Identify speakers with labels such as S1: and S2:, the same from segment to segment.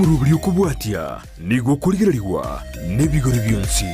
S1: Omoroberi okobwatia nigo okorigererigwa nebigori bionsi.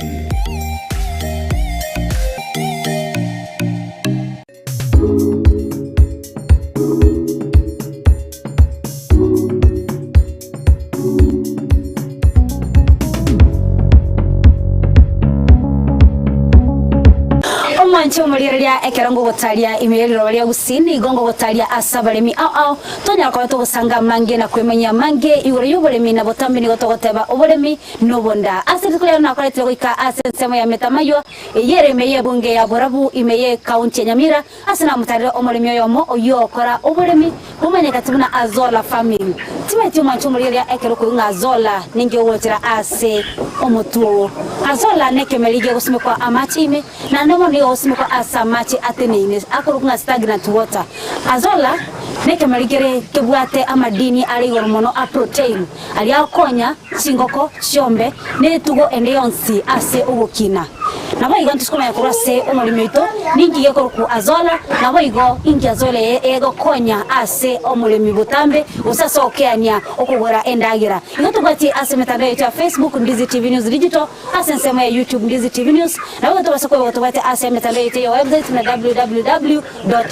S2: Omwanche omorigereria ekero ngogotaria ime ye riroba ria Gusii nigo ngogotaria ase abaremi ao ao tonyara koba togosanga amange na kwemanyia amange igoro y'oboremi na botambe nigo togoteba oboremi nobonda. Ase rituko riaino nakoretire goika ase ensemo ya Metamaywa Eyio ere ime y'ebunge ya Borabu ime y'ekaunti ya Nyamira, ase namotarire omoremi oyomo oyio ogokora oboremi bomanyekati buna Azolla Farming. Timanyeti omwancho omorigereria ekero okoigwa ng'a Azolla ninki ogochera ase omotwe oo. Azolla nekemeri gegosimekwa amache ime, naende mono nigo egosimekwa ase amache ateneine akorokwa ng'a stagnant water. Azolla nekemeri kere kebwate amadini are igoro mono a protein aria agokonya chingoko, chiombe, na etugo ende yonsi ase ogokina. Naboigo ntose komanya korwa ase omoremi oito ninki gekorokwa Azola, naboigo inki Azola eye egokonya ase omoremi botambe gose ase ogokeania okogora endagera. Igo tobwatie ase emetandao yaito ya Facebook, Ndizi TV News Digital, ase ensemo ya YouTube, Ndizi TV News, naboigo tobase koeba gotobwatia ase emetandao yaito ya website buna www.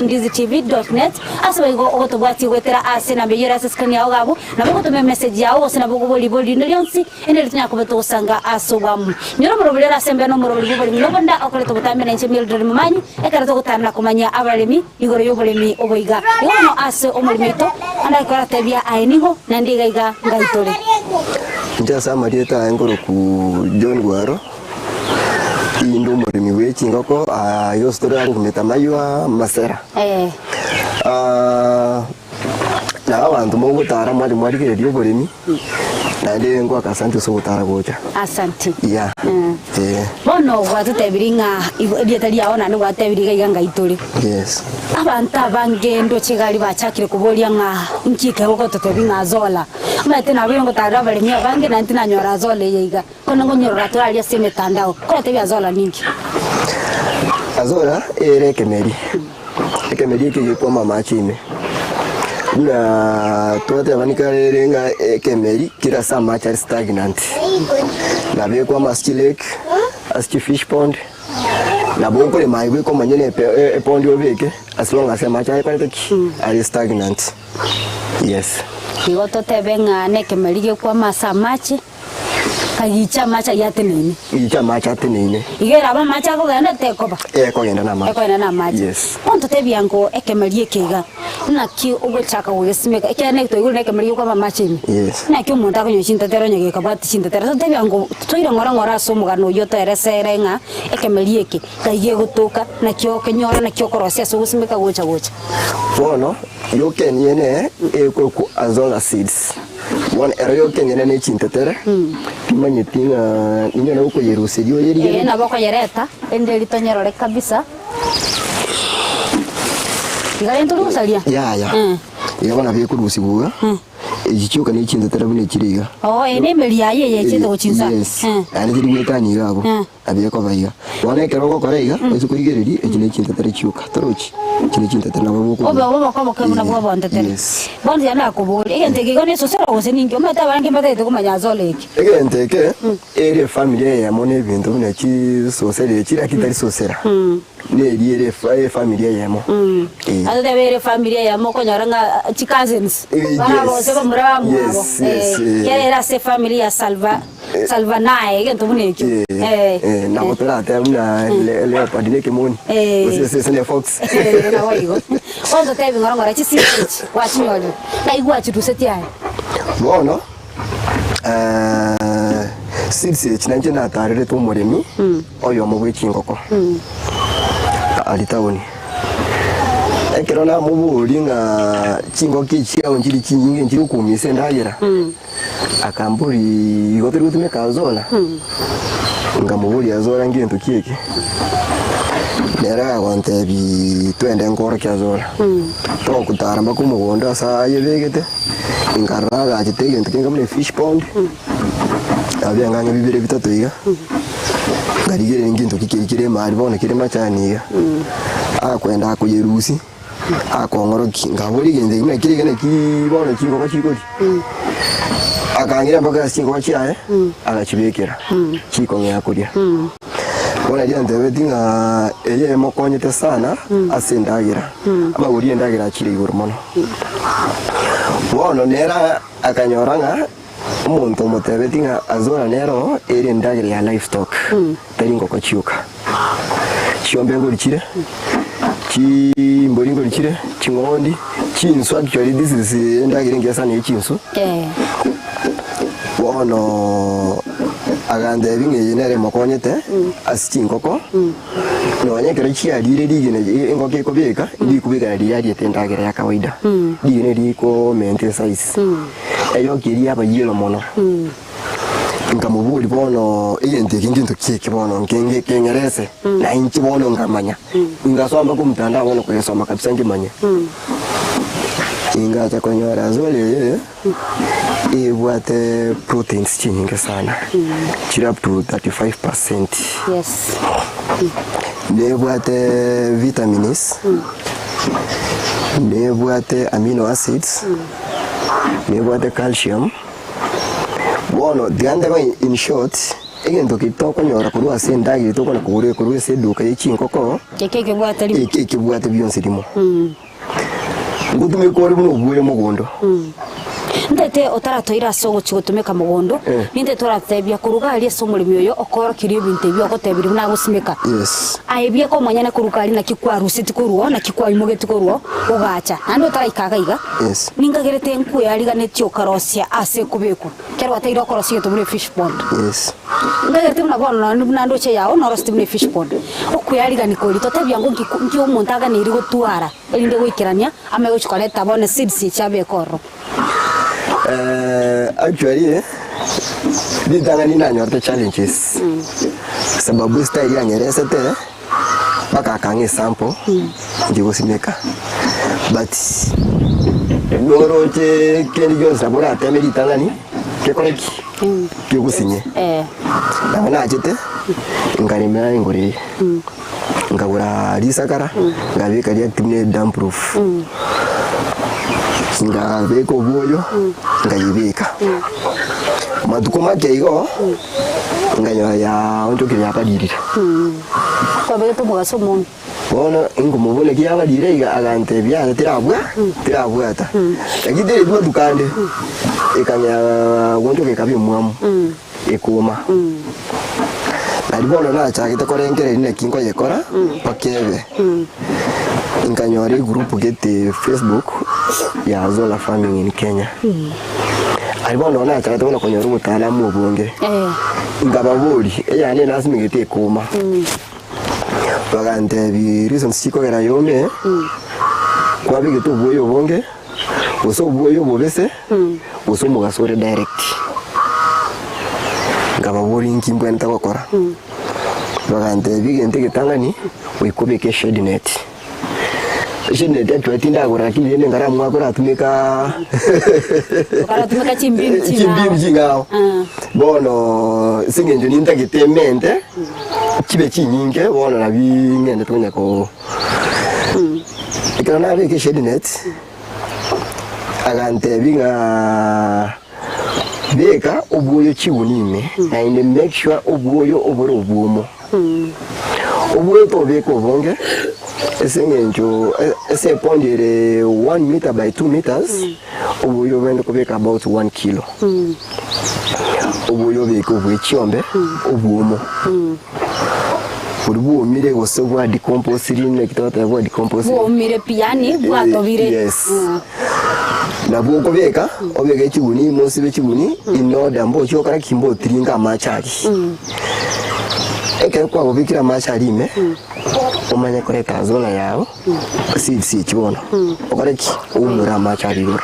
S2: Ndizitv. Net, ase boigo ogotobwatia goetera ase enamba eyio ere ase screen yao iga abwo, nabo ogotoma emessage yao gose nabo okoboria ribori rinde rionsi inde ritonyara koba togosanga ase obwamu. Nyora omorobori ore ase embe na omorobori bw'oboremi na obonda okoreta obotambe na inche Mildred Momanyi ekero togotana na komanyia abaremi igoro y'oboremi obo iga. Igo bono ase omoremi oito ande akoratebia aye nigo naende iga iga ngai tore.
S3: Inche ase amarieta aye nkoroku John Gwaro. Inde omoremi bwe chingoko aa igo ase tore agokumeta amaywa amasera.
S2: Eh.
S3: Ah, na abanto mogotara mwari mwarigereria oboremi naende ngoaka asante ase ogotara gocha.
S2: Asante.
S3: Yeah.
S2: Mm.
S3: Eh,
S2: Bono gwatotebirie ng'a igo erieta riao naende gwatebirie iga iga ngai tore.
S3: yes.
S2: Abanto abange ndoche iga aria bachakire koboria ng'a nki ekero ogototebia ng'a Azolla. Omanyete nabeire ngotarera abaremi abange naende tinanyora Azolla eye iga. Kono ngonyorora tore aria ase emetandao, koratebie Azola ninki?
S3: Azola ere ekemeri, ekemeri eke gekwama amache ime. Buna twateba nikare ere ng'a ekemeri kere ase amache are stagnant. Nabo ekwama ase chilake, ase chifish pond, nabo okorema aye bweka omonyene epe epond obeke as long as amache aye akorete ki? Are stagnant, yes.
S2: Igo totebe ng'a nekemeri gekwama ase amache. Kagicha amache ayio ateneine.
S3: Gicha amache ateneine.
S2: Iga erabe amache akogenda tekoba.
S3: Ekogenda namache.
S2: Ekogenda namache.
S3: Yes.
S2: Bono totebia ngo ekemeri eke iga, naki ogochaka gogesimeka, ekiagera naki twaigure na ekemeri gekwama amache ime.
S3: Yes.
S2: Naki omonto akonywa chintetero onye gekabwati chintetero. Totebia ngo toire ng'ora ng'ora ase omogano oyio otoeresere ng'a ekemeri eke ngai gegotoka, naki okenyora, naki okorosia ase ogosimeka gocha gocha.
S3: Bono yokenyene ekorokwa Azolla seeds. Bono ero yokenyene ne chintetere, timanyeti ng'a ninyare gokoyeruseria
S2: Eye
S3: oyerigererie.
S2: nabo okoyereta, erinde ritonyerore kabisa. Iga rende tori gosaria?
S3: Yaya,
S2: Eh.
S3: iga bono nabo ekorusigwa iga, echi chioka ne chintetere buna echire iga.
S2: Oo, eye nemeri yaye eye echete gochia inse aa.
S3: Yes,
S2: Eh.
S3: naende teri goetania iga abwo.
S2: Eh.
S3: Nabo ekoba iga. Bono ekero ogokora iga, oise korigereria, echi ne chintetere chioka, torochi? Echi ne chintetere nabo
S2: Obe
S3: bokobua.
S2: obo oboke oboke buna bwa obontetere.
S3: Yes.
S2: Bono tiga nakoboria, egento eke igo nesosera gose ninki? Omanyete abange mbatagete komanya ase ore eke.
S3: Egento eke, ere efamiri eyemo na ebinto buna chisosera echi, lakini tari sosera. Neri ere efa- efamiri eyemo. Eh.
S2: Atotebe ere efamiri eyemo okonyora ng'a chicousins,
S3: Eh,
S2: bara
S3: yes.
S2: gose bamura bamwabo.
S3: Yes, yes,
S2: Eh,
S3: eh.
S2: kera ere ase efamiri ya Salva. Salvanae, egento buna ekio.
S3: Eh,
S2: Eh,
S3: eh, nabo toratebe buna le- leopard na ekemoni
S2: Eh.
S3: gose esese na efox
S2: Eh, naboigo. Bono totebi ng'ora ng'ora chisiri echi gwachinyorire, ng'ai gwachirusetie aye?
S3: Bono eh, seeds echi nainche natarerete omoremi oyomo bwe chingoko aria town. Ekero namoboria ng'a chingoko echi chiao nchiri chinyinge nchiri gokumisa endagera. Akamboria, Igo tori gotumeka Azola? Nkamoboria, Azola ngento ki eke? Nere agontebia, Twende nkoorokie Azola. Togotara mpaka omogondo ase ayebegete, nkarora agachete egento kenge buna efish pond, nabio eng'ang'e bibere bitato iga, nkarigereria ngento ki keria kere emari bono kere machani iga. Akwenda akoyerusia. Akong'orokia, nkaboria egento ekio naki kere naki bono chingoko chikoria. Akang'ira mpaka ase chinkoba chiaye, agachibekera chikong'ea koria. Bono erio antebetie ng'a eye emokonyete sana ase endagera, amagori y'endagera achire igoro mono. Bono nere akanyora ng'a omonto omotebetie ng'a Azora nero ere endagera ya livestock, tari ngoko chioka. Chiombe ngori chire, chimbori ngori chire, ching'ondi, chinsu actually this is endagera engiya sana ye chinsu. Bono agantebia ng'a eye nere emokonyete ase chingoko, nonye ekero chiarire rigena engoko ekobeka, ndikobeka na riria ariete endagera ya kawaida, rigena eri riko maintain size, eyoki eria yaba yellow mono. Nkamoboria bono egento eke ngento ki eke bono nkenge keng'erese, na inche bono nkamanya. Ngasoma mpaka omotandao bono koyesoma kabisa nkemanye. Ingacha konyora Azori eye ebwate proteins chinyinge sana, chire up to 35%.
S2: Yes.
S3: Nebwate vitamins, nebwate amino acids, nebwate calcium. Bono tiga ntebe in short, egento keria tokonyora korwa ase endagera tokona kogora korwa ase eduka ye chinkoko,
S2: Eke ekebwate rimo.
S3: eke ekebwate bionsi rimo. Ngotumeka ore buna obwoyo mogondo.
S2: Ntete otaratoira ase ogochia gotumeka mogondo,
S3: Eh.
S2: nintete oratebia koruga aria ase omoremi oyo okoorokeria ebinto ebi ogotebirie buna agosimeka.
S3: Yes.
S2: Aye bieka omonyene koruga aria naki kwaruseti korwa oo, naki kwaimogetie korwa oo, ogacha. Naende otaraika iga iga,
S3: Yes.
S2: Ninkagerete enkwe yariganetie okarosia ase ekobekwa, ekero gwateire okorosia egento buna efish pond.
S3: Yes.
S2: Nkagerete buna bono nonye buna ndoche yao noroseti buna efish pond. Okweyarigani koria totebia ngo nki nki omonto aganeiri gotwara erinde goikerania amanye gochia koreta bono seeds echi abeke ororo.
S3: Eh, actually ritang'ani nanyorete challenges sababu estyle yanyeresete Bagakang'a esample nchigosimeka but noroche kende gionsi nabo orateme ritang'ani gekore ki? Kegosinye. Nabo nachete nkaremera engoro eye, nkagora risakara nkabeka ria ne damp proof, nkabeka obwoyo nkayebeka. Matuko make igo. Nkanyora yaonchokire yabaririre.
S2: Kwabegete omogaso omonge.
S3: Bono inkomobuna eki yabarire iga, agantebia, Yaya tirabwa, tirabwata. Lakini tereti matuko ande, ekang'ea goonchoka ekaba emwamu, ekoma. Nario bono nachagete korengereria naki nkoyekora mpaka ebe. Nkanyora egroup gete Facebook ya Zola Farming in Kenya. Aye bono nachagete bono konyora obotaalamu obonge, nkababoria, eyane nasimegete ekoma. Bagantebia reasons chikogera yome, kwabegete obwoyo obonge, gose obwoyo obobese, gose omogaso ore direct. Nkababoria inki mbwenerete gokora, bagantebia egento egetang'ani, goika obeke eshade net. Eshade net actually tindagora lakini rende nkaramoa koratumeka
S2: Okaratumeka chimbinu ching'ao.
S3: chimbinu ching'ao.
S2: Ah.
S3: Bono ase eng'encho nintagete emente chibe chinyinge bono nabi ng'endete konya ko ekero nabeka eshade net agantebia ng'a beka obwoyo chiguni ime naende make sure obwoyo obore obwomo. Obwoyo tobeka obonge ase eng'encho ase epondi ere one meter by two meters, obwoyo obwenerete kobeka about one kilo. Obwoyo obeke obwe chiombe obwomo, boria bwomire gose bwa decomposiri naki togoteba bwa decomposiri.
S2: Bwomire pi yaani bwatobire.
S3: Yes. Nabwo okobeka, obeke chiguni ime osibe chiguni in order mbochie gokora ki mbotiringa amache aria. Ekero kwabobekire amache aria ime, omanye koreta azola yao, seeds echi bono, okore ki? Oumore amache aria igoro.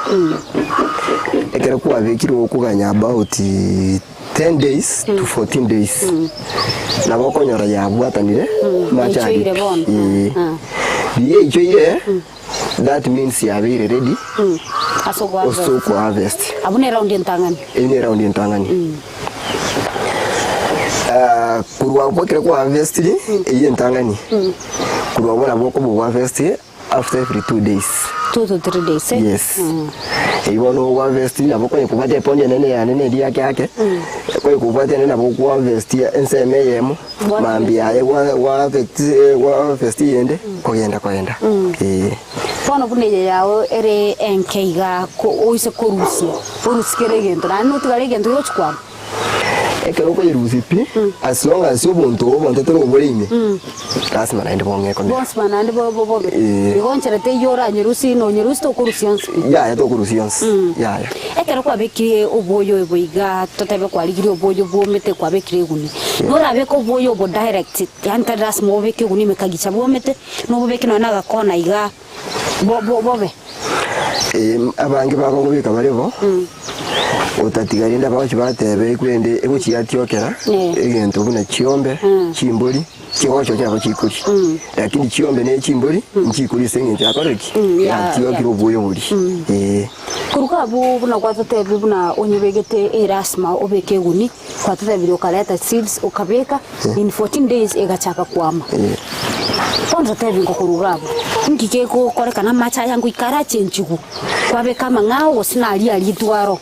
S3: Ekero kwabekire okoganya about 10 days to 14 days, nabo okonyora yabwatanire amache aria
S2: Yaichoire
S3: pi.
S2: bono.
S3: Ee. Riria yaichoire, that means yabeire ready
S2: Ase okoharvest.
S3: ase okoharvest.
S2: Abwo ne round entang'ani.
S3: Eyio ne round entang'ani. Ah, korwa abwo ekero kwaharvestiri, eyio entang'ani, korwa abwo nabo okoba oharvest after every 2 days.
S2: 2 to 3 days eh?
S3: Yes. Eyio bono ogoharvest nabo konya kobwata epondi enene yane na eria ake ake, konya kobwata ende nabo okoharvest ensemo eyemo, mambia yaye gwa gwaharvest gwaharvest eyende, kogenda kogenda eh.
S2: Bono buna eye yao ere enke iga ko oise korusia, orusie kera egento naende notigare egento gegochi kwama.
S3: Ekero okoyerusia pi, as long as obonto obo obonto tore obore ime, lasima naende bong'e komera.
S2: Bonsi ba naende bo- bo- bobe.
S3: Eh.
S2: Igo nchera teiyo oranyerusie, nonyerusie tokorusia onsi pi.
S3: Yaya tokorusia onsi, yaya.
S2: Ekero kwabekire obwoyo obo iga, totebe kwarigirie obwoyo bwomete kwabekire eguni, norabeke obwoyo obo direct, yaani tari lasima obobeke eguni ime kagicha bwomete, nobobeke nonya na agakona iga bo- bo- bobe.
S3: Eh, abange bakogobeka bare bo, otatiga rende abagochi batebe ekwende egochi yatiokera,
S2: Eh.
S3: egento buna chiombe, chimbori, chigocha chiabo chikoria. Lakini chiombe ne chimbori, nchikoria ase eng'encho yakorire ki?
S2: Ya-
S3: Yatiokire obwoyo boria. Eh.
S2: Korwa abwo buna gwatotebia buna onyebegete erasima obeke eguni, gwatotebirie okareta seeds okabeka, in 14 days egachaka kwama. Bono totebie ng'o korwa iga abwo, inki kegokorekana amache aya ngoika arachenchigwe, kwabeka amang'ao gose naria aritwe aro?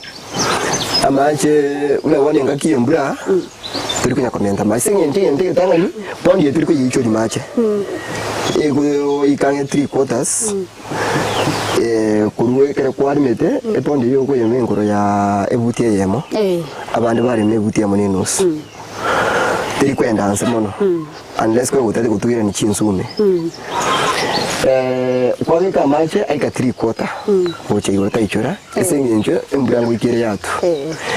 S3: Amache buna bono engaki y'embura, tori konya komenta amache ase eng'encho egento egetang'ani, bono eye tori koyeichoria mache, egoika ang'e three quarters. Korwa ekero kwarimete epondi eyio okoyerema enkoro ya ebuti eyemo, abande barema ebuti eyemo na enusu. Teri kwenda nse mono unless kwegotete otari gotugerania chinsume. Kwabeka amache aika three quarter gocha igoro taichora ase eng'encho embura ngoika ere yatwa.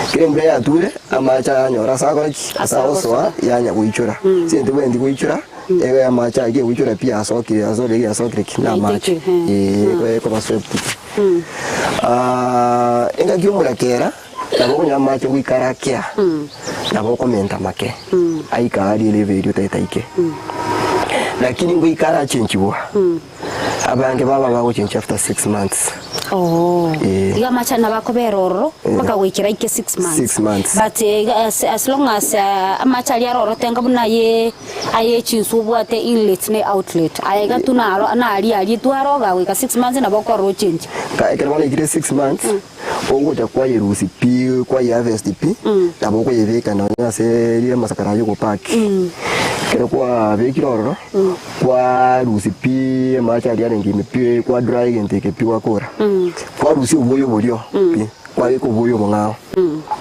S3: Ekero embura yature amache ayanyora ase akora ki? Ase agosoa yanya goichora. Ase eng'encho tebwenereti goichora. Ebe amache ayio egoichora pi asokire asore eria asokire ki na amache
S2: Yaiteke,
S3: eh ekoba swept pi. Ah, engaki omorakera nabo okonywa amache goikara akea nabo okomenta make aika aria level eria otagete aike. Lakini ngoika arachenchigwa abange baba bagochenchia after 6 months.
S2: Oo.
S3: Eh.
S2: Iga amache nabo akobera ororo mpaka goikera aike six months.
S3: Six months.
S2: But eh, iga as, as long as ah, amache aria aroro tenga buna aye aye chinsu obwate inlet ne outlet. Aya iga tu naro naria aria tu aro gagoika six months nabo okorora ochenche.
S3: Ka ekero bono aikire six months ogocha kwayerusia pi kwayeharvest pi nabo okoyebeka nonya ase riria amasakara aywo ogopack. Ekero kwabekire ororo Kwarusia pi amache aria arenge ime pi, kwa dry egento eke pi gwakora. Kwarusia obwoyo boria pi, kwabeka obwoyo obong'ao,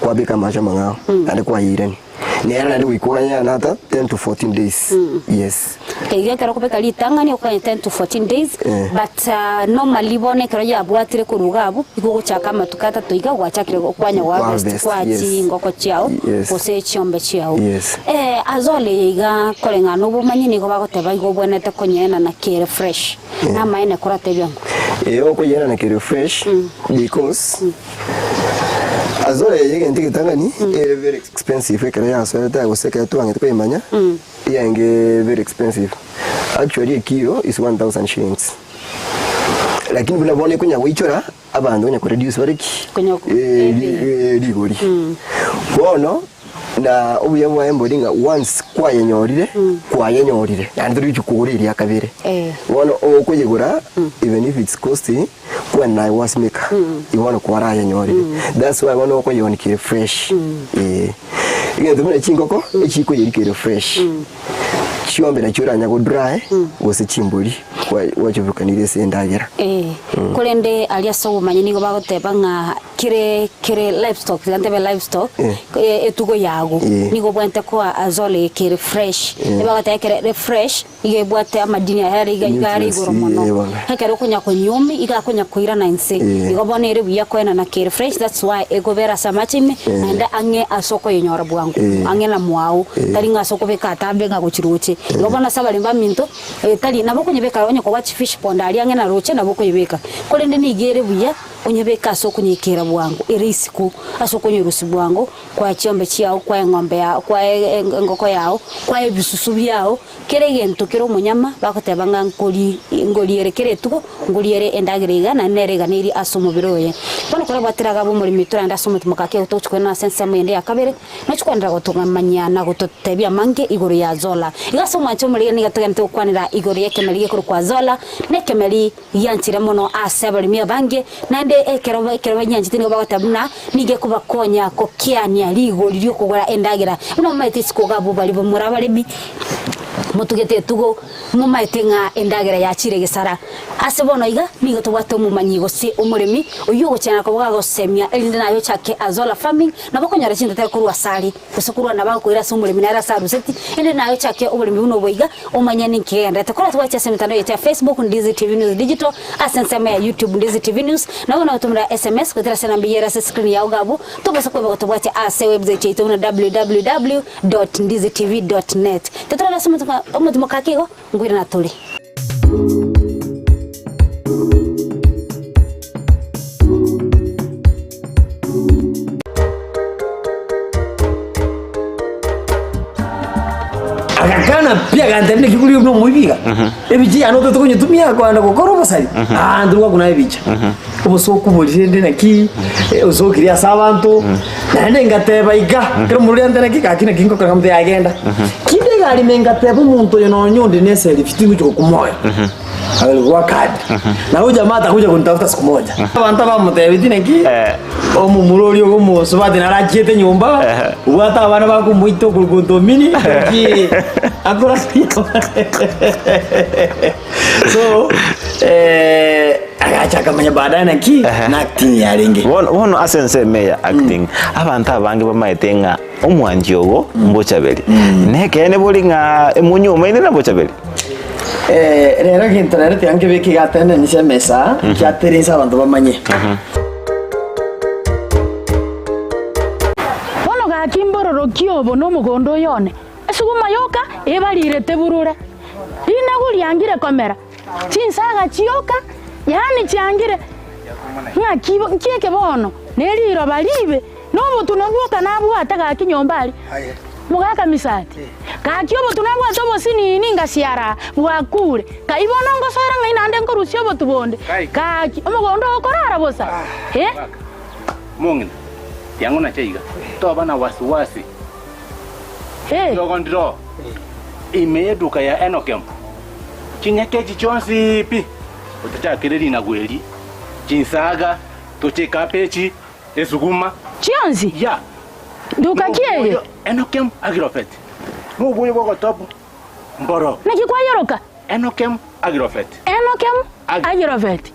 S3: kwabeka amache amang'ao, naende kwayeirania. Nere naende goika oganye another 10 to 14 days, yes.
S2: Iga ekero okobeka ritang'ani okoganya 10 to 14 days,
S3: Eh.
S2: but normally bono ekero yabwatire korwa iga abwo, igo ogochaka amatuko atato iga gwachakire kwanya go harvest
S3: Harvest,
S2: kwa
S3: yes.
S2: chingoko chiao
S3: Yes.
S2: gose chiombe chiao.
S3: Yes.
S2: Eh, Azole eye iga koreng'ana nobomanyi nigo bagoteba igo obwenerete konyeena kere fresh. Namaene koratebia ng'o?
S3: Ee okoyeena kere fresh because Azole eye egento egetang'ani ere very expensive ekero yasoete gose ekero twang'ete koyemanya eyenge very expensive. Actually ekilo is 1000 shillings. Lakini buna bono ekonya goichora Abanto konya koreduce bare ki?
S2: Konya ko-
S3: Eh,
S2: ebi.
S3: ri- eh, rigori. Bono na obuya bwaye mbori ng'a once kwayenyorire, kwayenyorire naende tori gochia kogora eria kabere.
S2: Eh.
S3: Bono okoyegora even if it's costly, kwenda naye gwasimeka, igo bono kwarayenyorire. That's why bono okoyeonia kere fresh. Eh. Egento buna chingoko, echikoyeri kere fresh. Chiombe nachio oranya go dry gose chimbori gwachiburukanire ase endagera.
S2: Ee, korende aria ase obomanyi nigo bagoteba ng'a kere kere livestock, tiga ntebe livestock,
S3: Eh.
S2: e- etugo yago,
S3: Eh.
S2: nigo obwenerete koa azole kere fresh.
S3: Eh.
S2: Ebagoteba ekere ere fresh, iga ebwate amadini aye are iga iga are
S3: Nutrients,
S2: igoro mono.
S3: eh, bono.
S2: Ekero okonya konyuomi, iga akonya koirana inse.
S3: Eh.
S2: Igo bono ere buya koenana kere fresh, that's why ekobera ase amache ime,
S3: Eh.
S2: naende ang'e ase okoyenyora bwango,
S3: Eh.
S2: ang'e na mwao,
S3: Eh.
S2: tari ng'a ase okobeka atambe ng'a gochia roche. Igo bono ase abaremi baminto, tari nabo okonyebeka onye kobua chifish pond aria ang'e na roche nabo okoyebeka. Korende nigo ere buya. Onyebeke ase okonyeikera bwango ere isiko, ase okonyerusia bwango, kwae chiombe chiao, kwae eng'ombe yao, kwae engoko yao, kwae ebisusu biao, kera egento kere omonyama, bagoteba ng'a nkori nkoriere kera etugo, nkoriere endagera iga, naende nere eganeirie ase omobere oye. Bono korabwatire iga abwo omoremi toragende ase omotimoka gaki togochia koirana ase ensemo eyende ya kabere, Nochia kwenderera gotogamanyia na gototebia amange igoro ya Zola. Igo ase omwancho omorege nigo togenderete gokwanera igoro y'ekemeri gekorokwa Zola, na ekemeri gianchire mono ase abaremi abange, naende ekero ekero banyianchete nigo bagoteba buna nigo ekobakonya gokiania rigori ri'okogora endagera. Buna momaete isiko iga abwo baria more abaremi, motugete etugo, momaete ng'a endagera yachire gesara. Ase bono iga nigo tobwate omomanyi gose omoremi oyio ogochia na koba gagosemia erinde naye ochake Azolla Farming, Nabo okonyora chintetero korwa asare, gose korwa nabo agokoira ase omoremi nere ase aruseti, ende naye ochake oboremi buna obo iga, omanye ninki kegendererete. Korwa tobwati ase emetandao yaito ya Facebook, Ndizi TV News Digital, ase ensemo ya YouTube, Ndizi TV News, nabo nogotomera SMS goetera ase enamba eyio ere ase escreen yao iga abwo, tobasa kweba gotobwatia ase ewebsite yaito buna www dot ndizitv dot net. Totorore ase omotimoka ake igo, nkoirana tore.
S4: Agakana pi agantebia naki kori buna omoibi iga, ebicha yane otagete konyetumia kogenda gokora obosari, aa intwe gwakuna ebicha. Obosoku boria rende naki, osokire ase abanto, naende ngateba iga, ekero omorwori antebia naki gaki naki ngokora nkamotebia yaya genda. Kinde egari ime ngateba omonto oyo nonye onde na eselfi tingochi gokuma oyo. Alikuwa kadi. Na huyu jamaa atakuja kunitafuta siku moja. Abanto abamotebetie naki omomura oria okomosubati naro achiete nyomba obwate abana bakomoita okorokwa Ntomini naki akora so eh, agacha akamanya baadaye naki na acting yarenge.
S5: Bono bono ase ensemo eye ya acting, abanto abange bamaete ng'a omwanchi ogo mbochaberi. Nekeene bori ng'a emonyuomaine na bochaberi?
S4: Eh, rero egento rero tiga nkebeke iga atende inse emesa, nkiatere inse abanto bamanye.
S6: Bono gaki mbororokie obo nomogondo oyo one, esuguma yoka ebarirete burure, rinagu riangire komera, chinsaga chioka, yaani chiangire ng'aki nki eke bono, ne riroba ribe, na obotunwa bwoka nabwate gaki nyomba aria. Mogaka Misati, Gaki obotu nabwate obosinini ngasiara bwakure, kai bono ngosoera ng'ai naende nkorusia obotu bonde? Gaki omogondo oo okorara bosa, eh?
S7: Omong'ina, tiang'o nache iga, toba na wasiwasi.
S6: Eh.
S7: Riogo ndiro ime y'eduka ya Enokem, chinyeke echi chionsi pi, otachakere rinagu eri, chinsaga, toche ekabechi, esuguma.
S6: Chionsi?
S7: Ya.
S6: Nduka ki eye?
S7: Enokem Agirofet, noboyo bw'ogotobu mboro.
S6: Naki kwayoroka?
S7: Enokem Agirofet.
S6: Enokem Agirofet.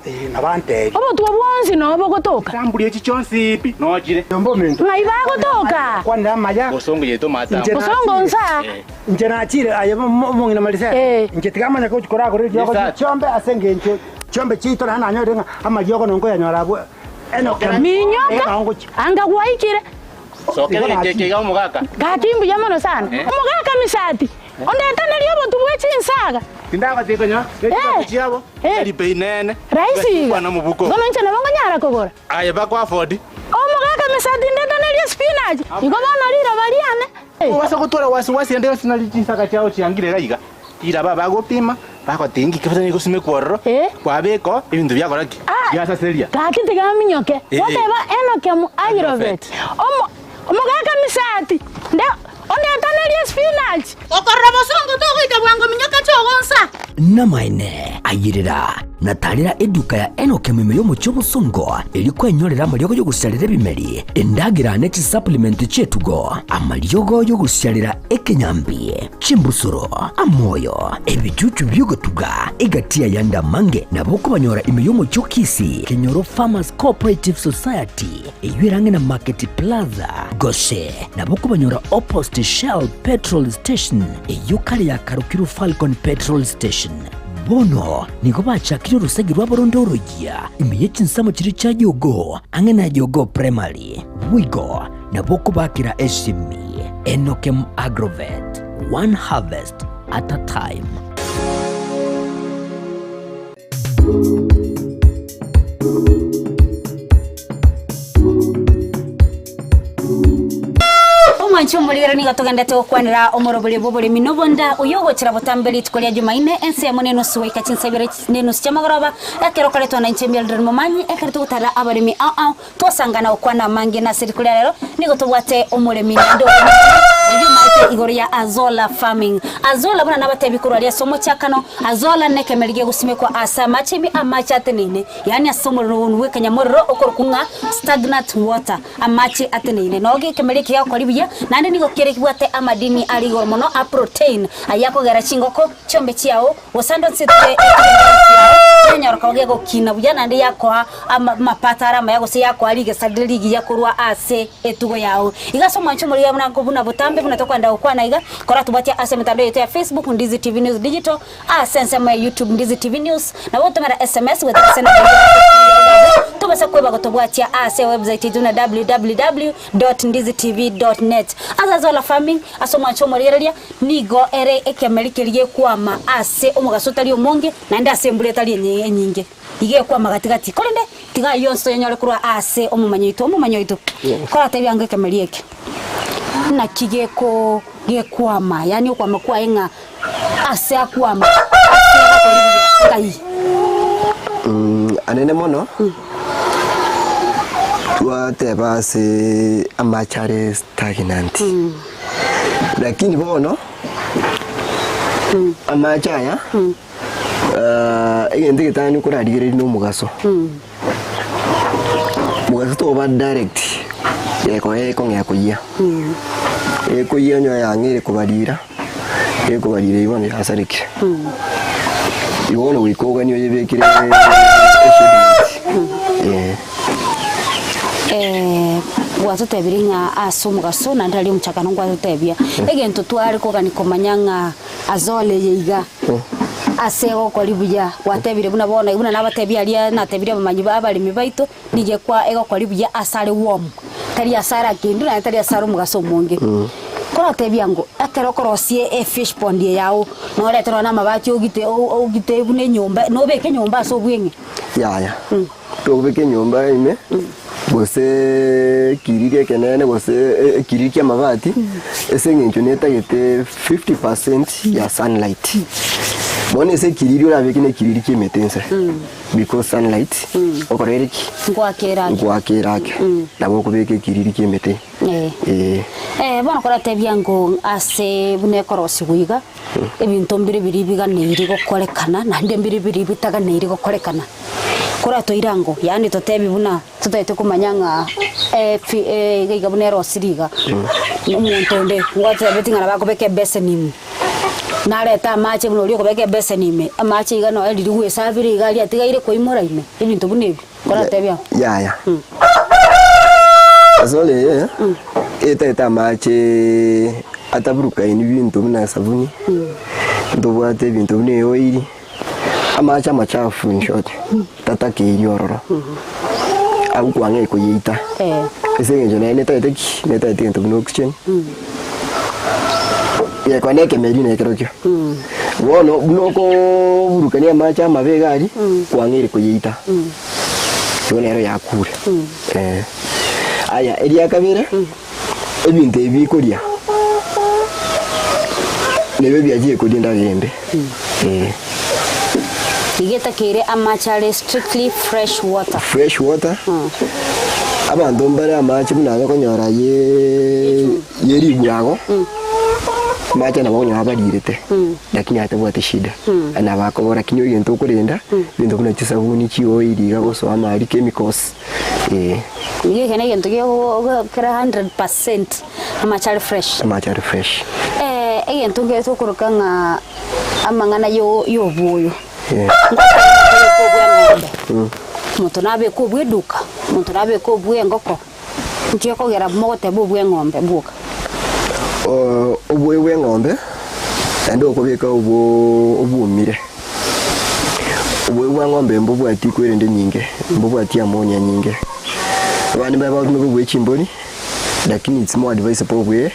S6: Obotwa bwonsi noo bogotoka.
S7: Chamburi echi chionsi pi nochire.
S6: Ng'ai bagotoka?
S7: Bosongo yaito matambo.
S6: Bosongo nsa.
S8: Inche nachire aye omong'ina Marisela,
S6: Eh.
S8: inche tigamanya gochia koragora eriogo rie chiombe ase engencho chiombe chiaito naende nanyorire ng'a amariogo nonkoyanyora abwo
S6: Minyoka, anga gwaikire. Gaki mbuya mono sana. Omogaka Misati, ondetanerie obotu bwe chinsaga. Eh, eh. Rahisi iga. Bono inche nabo nkonyara kogora. Omogaka Misati ndetanerie spinach. Igo bono riroba riane.
S7: Ira bagopima, bagotiga inki kebisa nigosimekwa ororo,
S6: Eh.
S7: kwabeka oo, ebinto biakora ki?
S6: Ah,
S7: Biasaseria.
S6: Gaki tiga aminyoke.
S7: Eh.
S6: Goteba Enoke Agirobeti. Omo omogaka Misati, nde ondetanerie spinach.
S9: Okorora bosongo togoika bwango minyoka chogonsa.
S10: Namaene, ayerera, na tarera eduka ya Enoke ime y'omochie obosongo, erio kwenyorera amariogo y'ogosiarera ebimeri, endagera ne chisupplement chi'etugo, amariogo y'ogosiarera ekenyambi, Chimbusuro, amoyo, ebichuchu bi'ogotuga, egati y'ayande amange nabo okobanyora ime y'omochie o Kisii, Kenyoro Farmers Cooperative Society, eyio ere ang'e na Market Plaza, gose nabo okobanyora opposite Shell Petrol Station, eyio kare yakarokirwe Falcon Petrol Station. Bono nigo bachakire orosegi rwabo ronde oroyia ime ye chinsemo chiria chia Jogoo, ang'e na Jogoo Primary. Boigo nabo okobakera esimi. Enokem Agrovet, one harvest at a time.
S2: Omwanchi omorigera nigo togendete gokwanera omorobori bw'oboremi nobonda oyo ogochera botambe rituko ria Jumaine ensemo nenusu goika chinsa ibere nenusu chiamagoroba ekero okoretwa na inche Mildred Momanyi ekero togotarera abaremi ao ao Twasangana gokwana amange nase riko ria rero, nigo tobwate omoremi naende oremete oyio omaete igoro ya Azolla Farming. Azolla buna nabatebi korwa aria ase omochakano, Azolla nekemeri gegosimekwa ase amache ime amache ateneine, yaani ase omorero bw'ekanyamorero okorokwa ng'a stagnant water, amache ateneine. Nogo ekemeri eke gegokora buya, naende nigo kere kebwate amadini are igoro mono a protein, ayio akogera chingoko, chiombe chiao, gose ande onsi ase ekenyoro kiao gegokina buya naende yakoa amapato are amaya gose yakoa rigesa rire rigiya korwa ase etugo yao. Iga ase omwancho omorigia buna buna botambe buna tokoenda gokwana iga, koratobwatie ase emetandao yaito ya Facebook Ndizi TV News Digital, ase ensemo ya YouTube Ndizi TV News, nabo ogotomera SMS goetera ase enamba eyio tobasa kweba gotobwatia ase ewebsite yaito buna www dot ndizi tv dot net. Ase Azolla Farming, ase omwancho omorigereria, nigo ere ekemeri keria gekwama ase omogaso otari omonge naende ase embura etari enyinge. Iga ekwama gati gati. Korende tiga ayio onsi toyanyore korwa ase omomanyi oito. Omomanyi oito koratebie ango ekemeri eke naki geko gekwama, yaani okwama kwaye ng'a ase akwama ase agokora buya ngai.
S3: Anene mono twateba ase amache are stagnant, lakini bono amache aya egento egetang'ani okorarigereria na omogaso, mogaso toba direct gekoba gekong'ea koyia, ekoyia onye yang'eire kobarira, ekobarira eywo bono yasarekire. Igo bono goika oganie oyebekere eshade net, eh.
S2: Gwatotebirie ng'a ase omogaso naende aria omochakano ngwatotebia, egento tware kogania komanya ng'a Azolla eye iga, ase egokori buya, gwatebire buna bono buna nabatebia aria natebirie abamanyi ba abaremi baito, nigo ekwa egokori buya ase are warm, tari ase are akendu naende tari ase are omogaso omonge. Koratebia ng'o, ekero okorosia efish pond eye yao, norete nonya na amabati ogite ogite buna enyomba, nobeke enyomba ase obweng'e.
S3: Yaya, tobeke enyomba ime, gose ekiriri ekenene gose ekiriri kia amabati, ase eng'encho netagete 50% ya sunlight. Bono ase ekiriri orabeke na ekiriri kia emete inse, because sunlight okora ere ki?
S2: Ngoaka ere ake.
S3: Ngoaka ere ake. Nabo okobeka ekiriri kia emete.
S2: Eh. Eh, bono koratebia ng'o ase buna ekorosigwa iga, ebinto mbire biria biganeiri gokorekana, naende mbire biria bitaganeiri gokorekana. Koratoire ango, yaani totebi buna totaete komanya ng'a efi iga iga buna erosiri iga, omonto onde ngwatebeti ng'a nabo akobeka ebeseni ime, narete amache buna oria okobeka ebeseni ime, amache iga noe riria gwesabire iga aria atigaire koimora ime, ebinto buna ebio, koratebie ango.
S3: Yaya. Ase eye, etaete amache ataburukaini binto buna esabuni, ntobwate ebinto buna eoiri. Amache amachafu in short, tatakeiri ororo, abwo kwang'ee koyeita, ase eng'encho naye netagete ki? Netagete egento buna oxygen, gekoa na ekemeri na ekerokio. Bono buna okoburukania amache amabe iga aria, kwang'eire koyeita, igo nero yakure eh. Aya, eria kabere, ebinto ebi bikoria, nabio biachire koria endagera embe. Eh.
S2: Iga etakeire amache are strictly fresh water.
S3: Fresh water, abanto mbare amache buna bakonyora ye ye ribwago, amache nabo okonyora barirete, lakini atabwati shida. Nabo akobora kinywa egento okorenda, ebinto buna chisabuni, chioil iga gosoa amari, chemicals, eh.
S2: Iga eke negento kere 100% amache are fresh.
S3: Amache are fresh.
S2: Egento nkere tokoroka ng'a amang'ana y'obwoyo. Ngoteba obwe eng'ombe, omonto nabeke obwe eduka, omonto nabeke obwe engoko, nki ekogera mogoteba obwe eng'ombe bwoka?
S3: Obwoyo bwa eng'ombe naende okobeka obwo obwomire. Obwoyo bwa ng'ombe mbobwati kwerende enyinge, mbobwati ammonia enyinge. Abande mbaye bagotumeka obwe chimbori, lakini it's more advisable obwe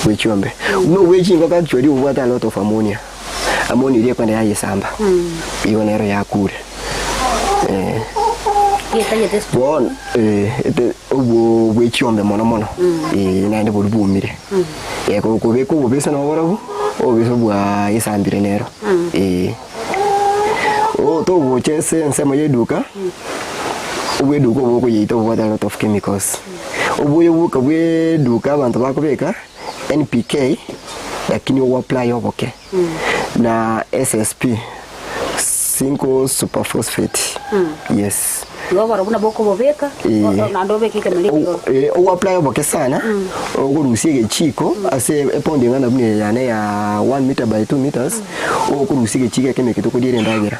S3: bwe chiombe. Buna obwe chingoko actually obwate a lot of ammonia, ammonia eria ekwenda yayesamba, igo nero yakure eh.
S2: Naki etagete esukuru.
S3: Bono eh, ete obwo bwe chiombe mono mono eh, naende boria bwomire. Eh, kobeka obobese nabo barabwo, obobese bwa esambire nero eh. Oo togocha ase ensemo ya eduka, obweduka obo okoyeita obwate a lot of chemicals. Oboyo bwoka bwa eduka abanto bakobeka, NPK, lakini ogo apply oboke, na SSP, single super phosphate, yes.
S2: Igo oborobwo nabo okobobeka,
S3: Eh.
S2: naende obeke ekemeri ekegoro.
S3: Eh, ogo apply oboke sana, okorusia egechiko ase epondi eng'ana buna eye yane ya one meter by two meters, okorusia egechiko ekemo eke tokoriera endagera,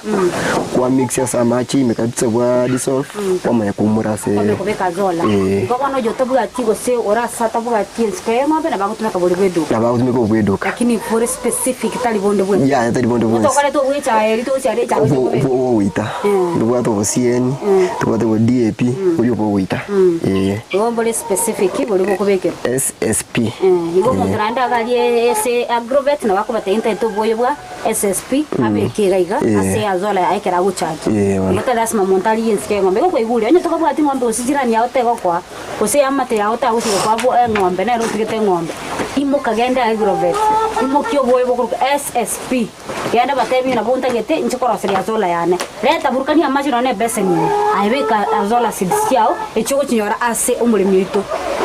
S3: kwa mix ase amache ime kabisa bwa dissolve, kwamanya koumora ase
S2: Kwamanya kobeka azola.
S3: Eh.
S2: Igo bono oyo otabwati gose orase atabwati ensiko ya eng'ombe nabo agotumeka boria bwa eduka.
S3: Nabo agotumeka obwa eduka.
S2: Lakini bore specific tari bonde bwensi.
S3: Yaya tari bonde bwensi.
S2: Otokorete obwechae erio togochiara echae
S3: Obwo
S2: gocha
S3: obwo ogoita. Ntobwate obo CN, ntobwate obo DAP, boria obo ogoita. Eh.
S2: Igo mbore specific boria bokobekerwa.
S3: SSP.
S2: Igo omonto naende agarie ase agrovet nabo akobatebia ntaete obwoyo bwa SSP abeke iga iga ase azola yaye ekero agochakia. Igo tari lasima monto arigie ensike y'eng'ombe. Igo kwaigure onye tokabwati ng'ombe gose jirani yao tegokoa gose eamate yao tagochi gokoa bo eng'ombe nere otugete eng'ombe, imoka genda agrovet, imokia obwoyo bokorokwa SSP. Genda obatebie ng'a nabo ntagete inche koroseria azola yane. Reta burukania amache nonya na ebeseni ime, aye beka azola seeds chiao echio ogochinyora ase omoremi oito.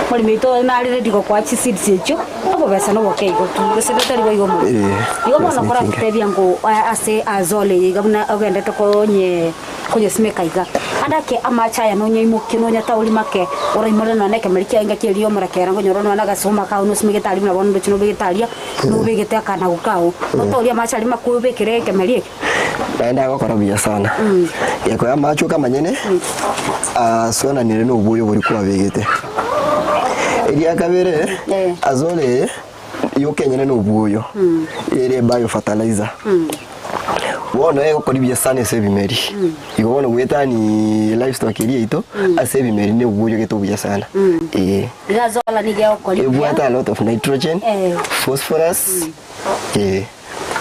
S2: Omoremi oito oyo nare ready gokoa chiseeds echio, obobesa noboke igo tu, gose totari boigo omoremi.
S3: Eh,
S2: Igo bono
S3: besa nechinke.
S2: koratotebia ngo ase azola eye iga buna ogendete konye konyesimeka iga. Ande ake amache aya nonyaimokie nonyataori make, oraimore nonya na ekemeri kiaye ngaki erio omorakera nkonyora nonya na agasuma kao nosimegete aria buna bono ndoche nobegete aria, Nobegete akanago kao, notoorie amache aria makwo obekere ekemeri eke.
S3: Naende agokora buya sana. Gekoya amache okamanyene, asoananire na obuya oboria kwabegete. Eria kabere, azora eye yokenyene na obuoyo, ere biofertilizer. Bono egokora buya sana ase ebimeri. Igo bono goetani livestock eria yaito, ase ebimeri na obuoyo gete obuya sana. Eh.
S2: Iga azola nigo egokora buya.
S3: Ebwate a lot of nitrogen,
S2: Eh.
S3: phosphorus, eh.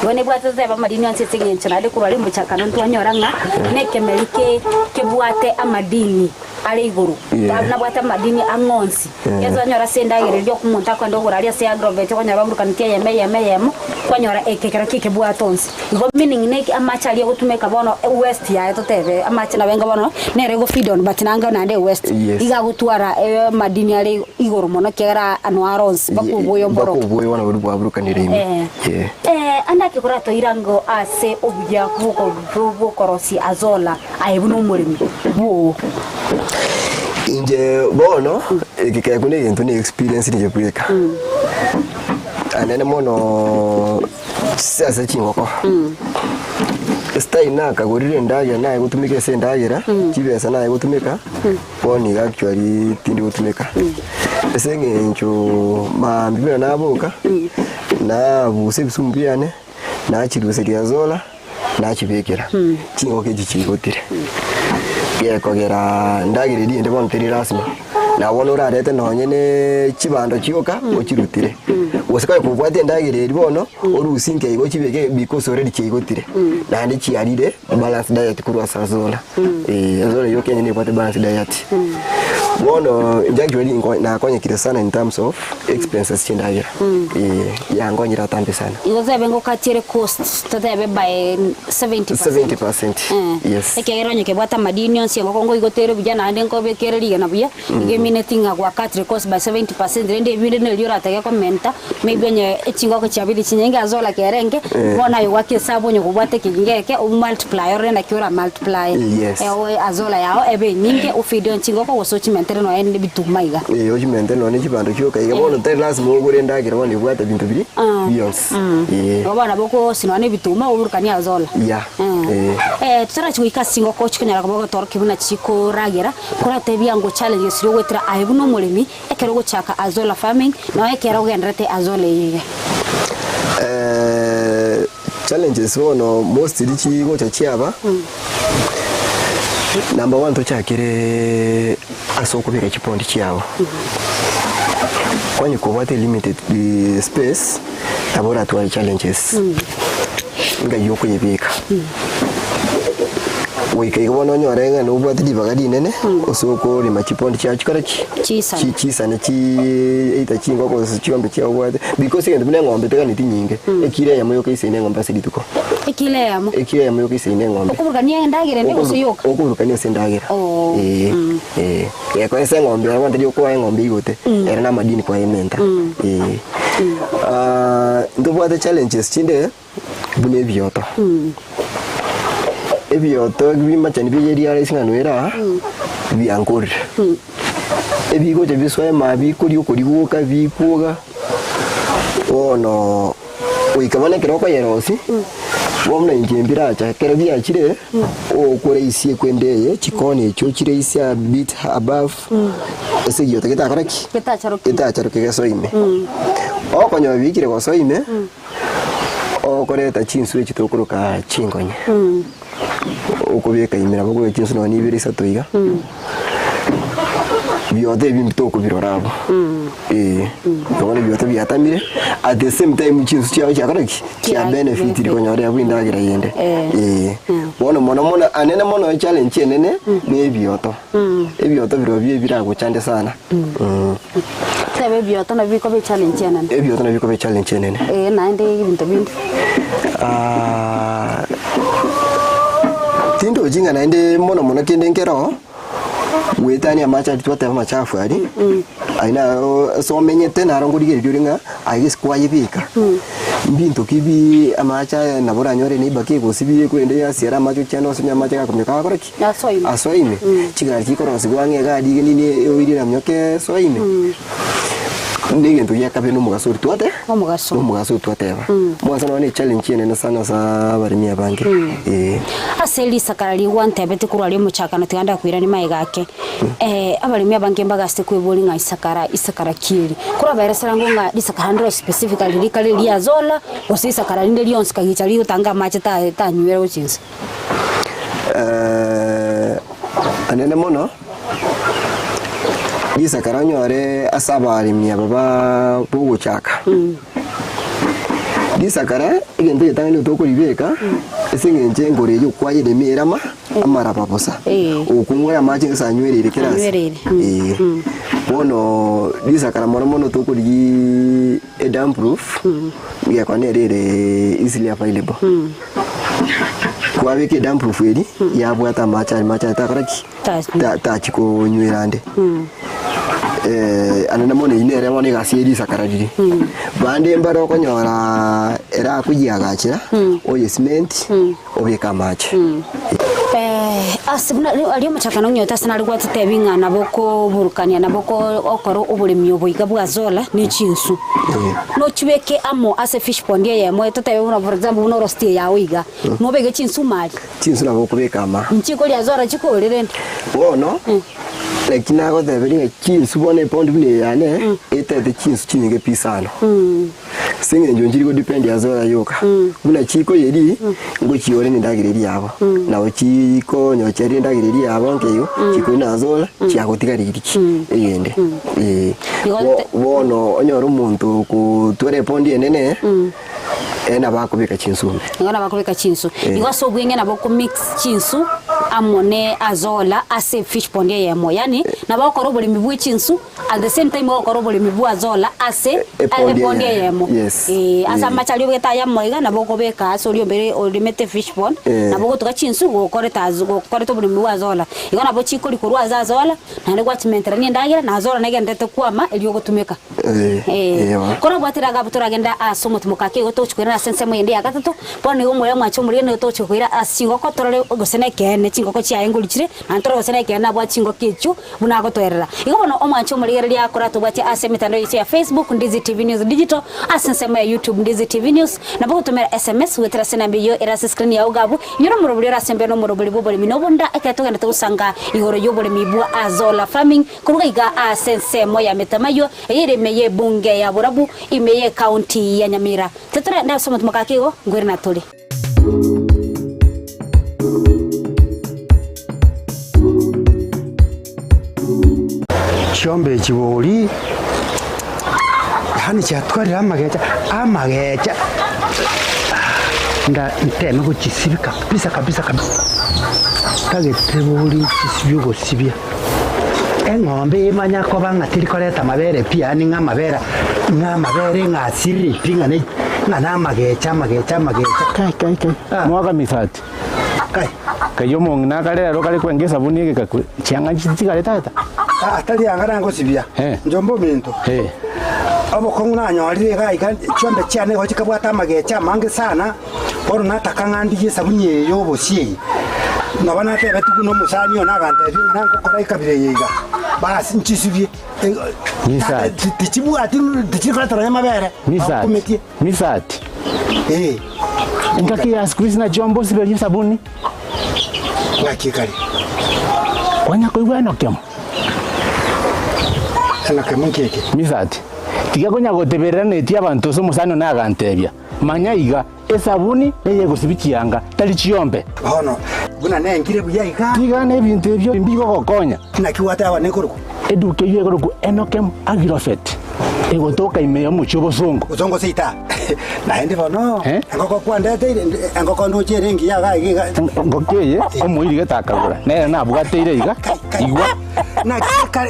S2: Igo nebwate totebe amadini onsi ase eng'encho naende korwa aria omochakano ntwanyora ng'a nekemeri ke kebwate amadini are igoro.
S3: Yeah.
S2: Nabwate amadini ang'e onsi.
S3: Yeah.
S2: Ekiagera twanyora ase endagera eria omonto akoenda kogora aria ase agrovet okonyora baburukanetie eyemo eyemo eyemo, kwanyora eke kero ki ekebwate onsi. Igo meaning neki amache aria agotumeka bono ewest yaye totebe amache nabo enga bono nere ego feed on but nanga naende ewest
S3: Yes.
S2: iga agotwara amadini are igoro mono ekiagera ano are onsi mpaka oboyo mboro.
S3: Mpaka oboyo bono boria bwaburukanire ime.
S2: Eh.
S3: Yeah.
S2: Eh, ande ake koratoira ango ase obuya bw'oko bw'okorosia azola aye buna omoremi bwoo.
S3: Inche bono eke kekwe na egento na experience inche bweka. Anene mono ase chingoko. Estyle nakagorire endagera naye gotumeka ase endagera, chibesa naye gotumeka, bono iga actually tindi gotumeka. Ase eng'encho maambia buna naboka, nabusa ebisumu biane, nachiruseria azola, nachibekera, chingoko echi chigotire. Gekogera endagera eria ende bono teri lasima, na bono orarete nonye ne chibando chioka ochirutire. Gose konya kobwate endagera eria bono, orusie nke igo ochibeke because already chiaigotire, naende chiarire balanced diet korwa ase azola, eh azola eyio kenya nebwate balanced diet. Bono inche actually nko nakonyekire sana in terms of expenses chia endagera, eh yankonyire atambe sana.
S2: Igo totebe ngokatiere cost totebe by 70%.
S3: 70%, yes.
S2: Ekiagera onye kebwate amadini onsi engoko ngoigotere buya naende nkobekere rigena buya, igo emineti ng'a gwakatire cost by 70% rende ebinde nerio oratake komenta, maybe onye echingoko chiabeire chinyinge ase olakere enke, bono aye gwaka esabu onye kobwate ekeginga eke omultiply orore naki ora multiply
S3: Yes.
S2: azola yao ebe enyinge ofeed chingoko gose ochimentere nonya ne ebituma iga.
S3: Eh, ochimente nonya ne chibando chioka iga bono tari lasima ogore endagera bono ebwate binto biria bionsi. Eh.
S2: Igo bono nabo okosi nonya na ebituma oburukanie azola.
S3: Yeah, eh.
S2: Eh, totarachi goika ase chingoko chikonyara koba ogotorokia buna chikoragera, koratebia ngo challenges chiria ogoetera aye buna omoremi, ekero ogochaka azola farming, nonya ekero ogendererete azola eye iga.
S3: Eh, challenges bono mostly chigocha chiaba, number one tochakere ase okobeka chipondi chiabo, kwanye kobwate limited space, nabo oratware challenges, ng'ai okoyebeka. Goika igo bono onyore ng'a nobwate ribaga rinene ase okorema chipondi chiao chikore ki?
S2: Chisane.
S3: Chi- Chisane chi either chingoko gose chiombe chiao obwate because egento buna eng'ombe teganeti nyinge, ekiro eyemo yoka isaine eng'ombe ase rituko.
S2: Ekilo eyemo.
S3: Ekiro eyemo yoka isaine eng'ombe.
S2: Okoburukania endagera ende gose yoka?
S3: Okoburukania ase endagera.
S2: Oo.
S3: Eeh, eh. Gekoa ase eng'ombe ero bono tari okoa eng'ombe igote, ere na amadini kwayementa. Eeh. Ntobwate challenges chinde. Buna ebioto. Ebioto bimachani bie riara ase eng'ano ere aa, biankorire. Ebigocha bisoe maa bikoria okoria gwoka bikwoga, bono goika bono ekero okoyerosia, bono buna inche mbiracha ekero biachire, okoraisia ekwende eye, chikona echio chiraisia a bit above, ase egioto getakore ki?
S2: Getacharoke.
S3: Getacharoke gesoe ime. Okonyora biikire gosoa ime. Okoreta chinswe echi tokoroka chingonye, okobeka ime nabo okobeka chinswe nonya ibere isato iga, bioto ebi tokobirora abwo, eh, bono ebioto biatamire, at the same time chinswe chiago chiakora ki? Chia benefitire konyora abwo endagera yende, eh. Bono mono mono anene mono echallenge enene na ebioto, ebioto birobio ebiragochande sana.
S2: Tebe ebioto nabio bikoba echallenge enene.
S3: Ebioto nabio bikoba echallenge enene.
S2: Eh, naende ebinto binde.
S3: Ah, tindochi ng'a naende mono mono kende nkero, goetania amache aria twateba amachafu aria, aye naro ase omenyete naro nkorigereria ore ng'a aye gese kwayebeka, mbinto ki bi amache aya nabo oranyore neighbour kegosibia korende yasiara amache ochiande osonye amache gakominyoka gakore ki? Asoa ime, chigari chikorosigwa ang'e iga aria nini oiri eramioke esoa ime, na egento gia kabere na omogaso oria twate
S2: Omogaso.
S3: na omogaso oria twateba. Omogaso noro ne challenge enene sana ase abaremi abange, eh.
S2: Ase risakara rigwantebete korwa aria omochakano tiga ndakoiranie magega ake, abaremi abange mbagaste kweboria ng'a isakara isakara ki eri? Korabaeresera ng'o ng'a risakara ndiro specifically rikare ria azolla, gose isakara rinde rionsi kagicha rigotanga amache ta tanywera gochia inse.
S3: Anene mono, risakara onyore ase abaremi aba ba bogochaka, risakara egento egetang'ani tokoribeka ase eng'encho engoro eywo kwayeremia ere ama amaraba bosa, okong'wa amache gose anywerire kera ase
S2: Anywerire,
S3: eh. Bono risakara mono mono tokorigia edam proof, gekogera nere ere easily available. Kwabeka edamproof eria, yabwata amache aria, amache aria takora ki? Ta- tachi konywera ande. Ande na bono eyio nere bono egasi ye risakara riria. Bande mbare okonyora ere akoyiagachera, oye cement, obeke amache.
S2: Ase buna aria omochakano ong'iote ase nare gwatotebi ng'a nabo okoburukania nabo oko okora oboremi obo iga bwa azolla ne chinsu. Nochibeke amo ase fish pond eyemo totebe buna for example buna orositi eye yao iga, nobeke chinsu ime aria.
S3: Chinsu nabo okobeka ama.
S2: Nchikoria azolla chikorire rende.
S3: Bono, naki nagoteberia ng'a chinsu bono epondi buna eye yane, etete chinsu chinyinge pi sana. Ase eng'encho nchiri godepend ase oyo yoka, buna chikoyeria, ngochiore na endagera eria yabo, nabo chikonyocheria endagera eria yabo nke igo, chikoria na ase ore, chiagotigareiri ki eyende eh.
S2: Igo
S3: Bo
S2: te-
S3: bono onyore omonto okotwara epondi enene, ere nabo akobeka chinsu ime.
S2: Igo nabo akobeka chinsu.
S3: Eh.
S2: Igo ase obweng'e nabo okomix chinsu amo ne azolla ase efish pond eyemo, yaani nabo ogokora oboremi bwe chinsu. At the same time ogokora oboremi bwa Azolla ase
S3: Epondi
S2: epondi
S3: eyemo.
S2: eyemo.
S3: Yes.
S2: Eh, ase
S3: Eh.
S2: amache aria obegete ayamo iga nabo okobeka ase oria ombere oremete fish pond,
S3: Eh.
S2: nabo ogotuga chinsu gokoreta azo gokoreta oboremi bwa Azolla. Igo nabo chikori korwa ase Azolla, naende gwachimenterania endagera na Azolla negendererete kwama erio ogotumeka.
S3: Eh,
S2: Eh,
S3: ewa.
S2: korobwatire iga abwo toragende ase omotimoka ake igo togochi koirana ase ensemo eyende ya gatato, bono nigo omorero mwanche omorero nigo togochi koira ase chingoko torore gose nekeene chingoko chiaye ngori chire, naende torore gose nekeene nabwate chingoko echio. Buna agotoerera. Igo bono omwanche omorigereria akoratobwatie ase emetandao yaito ya Facebook, Ndizi TV News Digital, ase ensemo ya YouTube, Ndizi TV News, nabo ogotomera SMS goetera ase enamba eyio ere ase screen yao iga abwo, inyora omorobori ore ase embeo na omorobori bw'oboremi na obonda ekero togenderete gosanga igoro y'oboremi bwa Azolla Farming koruga iga ase ensemo ya Metamaywa eye ere ime y'ebunge ya Borabu ime y'ecounty ya Nyamira. Titorenda ase omotumo gaki igo, nkoirana tore.
S8: Chiombe echi bori, yaani chiatwarire amagecha, amagecha. Nda nteme gochisibia kabisa kabisa kabisa. Ntagete bori nchisibie ogosibia. Eng'ombe emanya koba ng'a teri koreta amabere pi yaani ng'a amabere ng'a amabere ng'a asirire pi ng'a ne ng'a na amagecha amagecha amagecha.
S7: Kai kai kai mwaka misati
S8: Kai.
S7: Kai omong'ina akare ero kare kwenga esabuni egekakwe chianga nchitigare tata.
S8: Aa tari anga nangosibia njomba ominto. Obokong'u nanyorire iga iga chiombe chiane igo chikabwata amagecha amange sana, bono nataka ng'a ndigie esabuni eye ya obosie eye. Nabo natebetigwe buna omosani one agantebia ng'a ngokora ekabira eye iga, basi nchisibie
S7: Misati.
S8: Tichibwati tichiri koreta nonya amabere,
S7: Misati.
S8: bakumetie.
S7: Misati.
S8: Eh.
S7: Engaki ya siku hizi nachio mbosiberie esabuni.
S8: Ng'aki kare.
S7: Kwanya koigwa enokemo.
S8: Enokemo nki eke?
S7: Misati. Tiga konya goteberera netie abanto ase omosani one agantebia, Manya iga, esabuni neyegosibia chianga, tari chiombe.
S8: Bono, buna nengire buya iga.
S7: Tiga nebinto ebio mbigogokonya.
S8: Naki gwateba nekorokwa?
S7: Eduka eyio ekorokwa Enokem Agrofet, egotoka ime y'omochie obosongo.
S8: Bosongo seita. Naende bono, engoko kwandeteire, engoko ndoche ere engiya iga iga iga.
S7: Engoko eye omoiri gete akagora, nere nabwateire iga, igwa.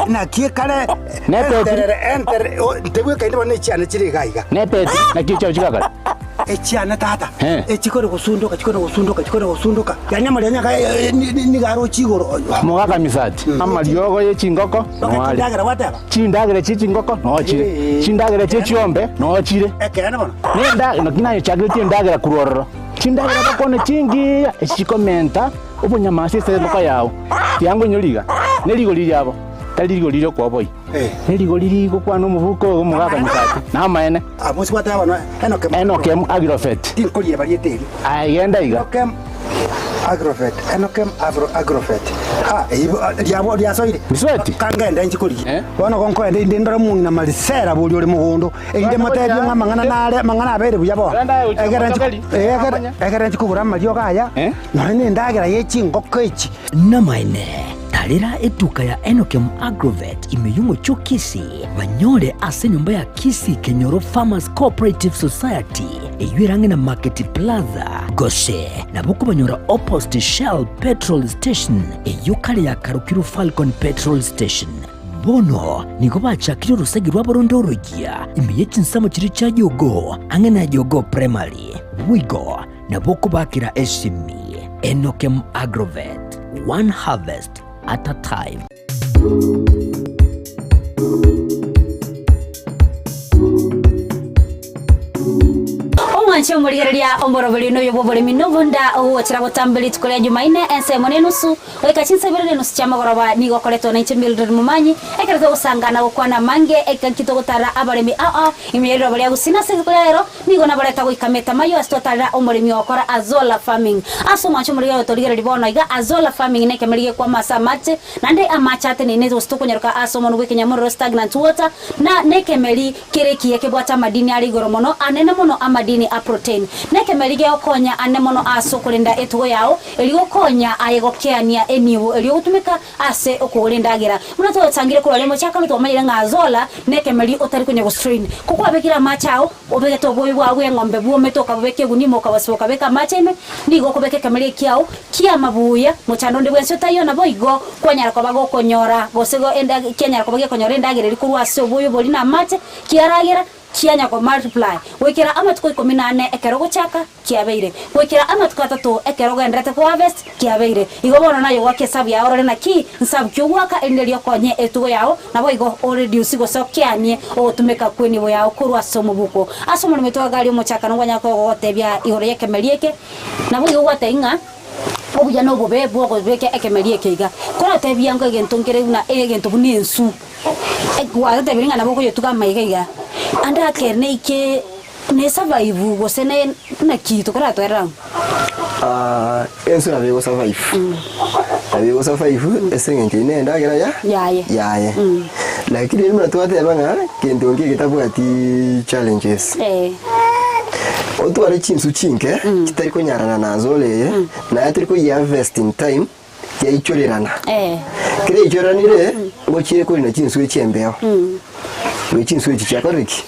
S8: Naki ekare
S7: Nepetiri.
S8: enterere enterere o ntebwekaini bono echiane chire iga iga.
S7: Nepetiri, naki echiao chigakare?
S8: Echiane tata,
S7: Eh.
S8: echikore gosundoka chikore gosundoka chikore gosundoka, yaani amarianya ga nigo aroche igoro.
S7: Mogaka misati, amariogo ye chingoko noare.
S8: Chindagera gwateba?
S7: Chindagera chie chingoko noo chire, chindagera chie chiombe noo chire.
S8: Ekeene bono.
S7: Nenda naki nayechageretie endagera korwa ororo. Chindagera bakwane chingiya echi chikomenta obonyamasi ase engoko yao. Tiango inyore iga, ne rigori riabo tari rigori ri'okoboyia, ne rigori rigokwana omobuko ogo omogaka misati, namaene.
S8: Amo gwateba bono Enokem.
S7: Enokem Agrofet.
S8: Tinkorieba rieta eri.
S7: Aye genda iga.
S8: Enokem Agrofet, Enokem Agrofet. Ah, eyio riabo riasoire.
S7: Misweti.
S8: Kangende inche korigia. Bono gonkoenda inde ndore omong'ina Marisela boria ore mogondo, erinde motebie ng'a amang'ana nare, amang'ana abeire buya bono. Egere nchi, egere, egere nchi kogora amariogo aya, nonya na endagera ye chingoko echi.
S10: Namaene, tarera etuka ya Enokem Agrovet ime y'omochie o Kisii, banyore ase enyomba ya Kisii Kenyoro Farmers Cooperative Society, eyio ere ang'e na Market Plaza, gose nabo okobanyora opposite Shell Petrol Station, eyio kare yakarokirwe Falcon Petrol Station. Bono nigo bachakire orosegi rwabo ronde oroyia ime ye chinsemo chiria chia Jogoo, ang'e na Jogoo Primary. Boigo nabo okobakera esimi. Enokem Agrovet, one harvest at a time.
S2: Omwanche omorigereria omoroberi noyo bw'oboremi nobonda ogochera botambe rituko ria Jumaine ensemo na enusu goika chinsa ibere na enusu chiamagoroba nigo okoretwa nainche Mildred Momanyi ekero togosanga na gokwana amange ekaki togotarera abaremi ao ao ime ya riroba ria Gusii na ase rituko ria rero Nigo nabareta goika metamayo ase twatarera omoremi ogokora Azolla Farming. Ase omwancho omoremi oyo torigereria bono iga, Azolla Farming nekemeri gekwama ase amache, naende amache ateneine gose tokonyaroka ase omonwa bw'ekenyamorero stagnant water, na nekemeri kere ekiya kebwate amadini are igoro mono, anene mono amadini a protein. Nekemeri gegokonya ane mono ase okorenda etugo yao, erio gokonya aye gokeania enibo erio ogotumeka Ase okogora endagera. Buna twachangire korwa aria mochakano twamanyire ng'a Azolla nekemeri otari konya gostrain. Ko kwabekire amache ao, obegete oboyo bwao bw'eng'ombe bwomete okabobeka egunia ime okabosiba okabeka amache ime, nigo okobeka ekemeri ekiao ki'amabuya mochando onde bwensi otaiyo naboigo kwanyara koba gokonyora gose kianyara koba gekonyora endagera eria korwa ase oboyo boria na amache kiaragera kianya ko multiply goikera amatuko ikomi na ane ekero ogochaka kiabeire. Goikera amatuko atato ekero ogendererete ko harvest, kiabeire. Igo bono naye ogoaka esabu yao orore naki nsabu ki ogoaka erinde erio okonye etugo yao, naboigo o reduce gose okeanie ogotumeka kw'enibo yao korwa ase omobuko. Ase omoremo oito Hagari omochakano ngwanyara kogotebia igoro y'ekemeri eke, naboigo gwatebia ng'a obuya na obobe bw'okobeka ekemeri eke iga. Koratebia ngo egento nkere buna egento buna ensu, gwatebirie ng'a nabo okoyetuga amaiga iga, ande ake neike Ne survive gose ne naki tokoratwerera amo?
S3: Ah, ensu nabo ego survive. Nabo ego survive ase eng'encho eye nendagera ya
S2: Yaye.
S3: yaye. Lakini rende buna twateba ng'a kento nki getabwati challenges.
S2: Eh.
S3: Otware chinsu chinke chitari konyarana na Azolla eye, naye tori koyi-harvest in time, yaichorerana.
S2: Eh.
S3: Kera yaichoreranire, ngochire korina chinsu echi embeo. Goika chinswe echi chiakorire ki?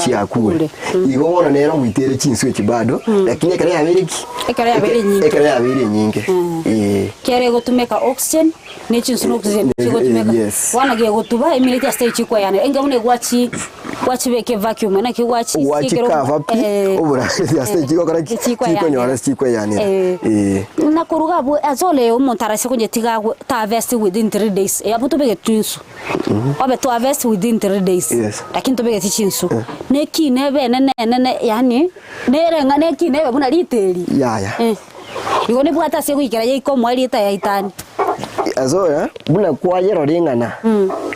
S3: Chiakure. Igo bono nere ogoitere chinswe echi bado, lakini ekero yabeire ki?
S2: Ekero yabeire enyinge.
S3: Ekero yabeire enyinge. Eh.
S2: Kere egotumeka oxygen, ne chinsu na oxygen chigotumeka.
S3: Yes.
S2: Bono gegotuba emineti ase chikoyanera. Enga buna egwachi gwachibeka evacuum naki gwachi
S3: Gwachikava pi, obura ase chigokora ki? Chikonyora ase chikoyanera. Eh.
S2: Na koruga abwo ase ore omonto arase konyetiga agwo ta harvest within 3 days. Abwo tobeke chinsu. Obe to harvest within 3 days.
S3: Yes.
S2: Lakini tobegeti chinsu. Nekina ebe enene enene yaani nere ng'a nekina ebe buna riteri.
S3: Yaya.
S2: Eh. Igo nebwate ase goikera yaika omoa erieta yaitani.
S3: Ase oyo, buna kwayerora eng'ana,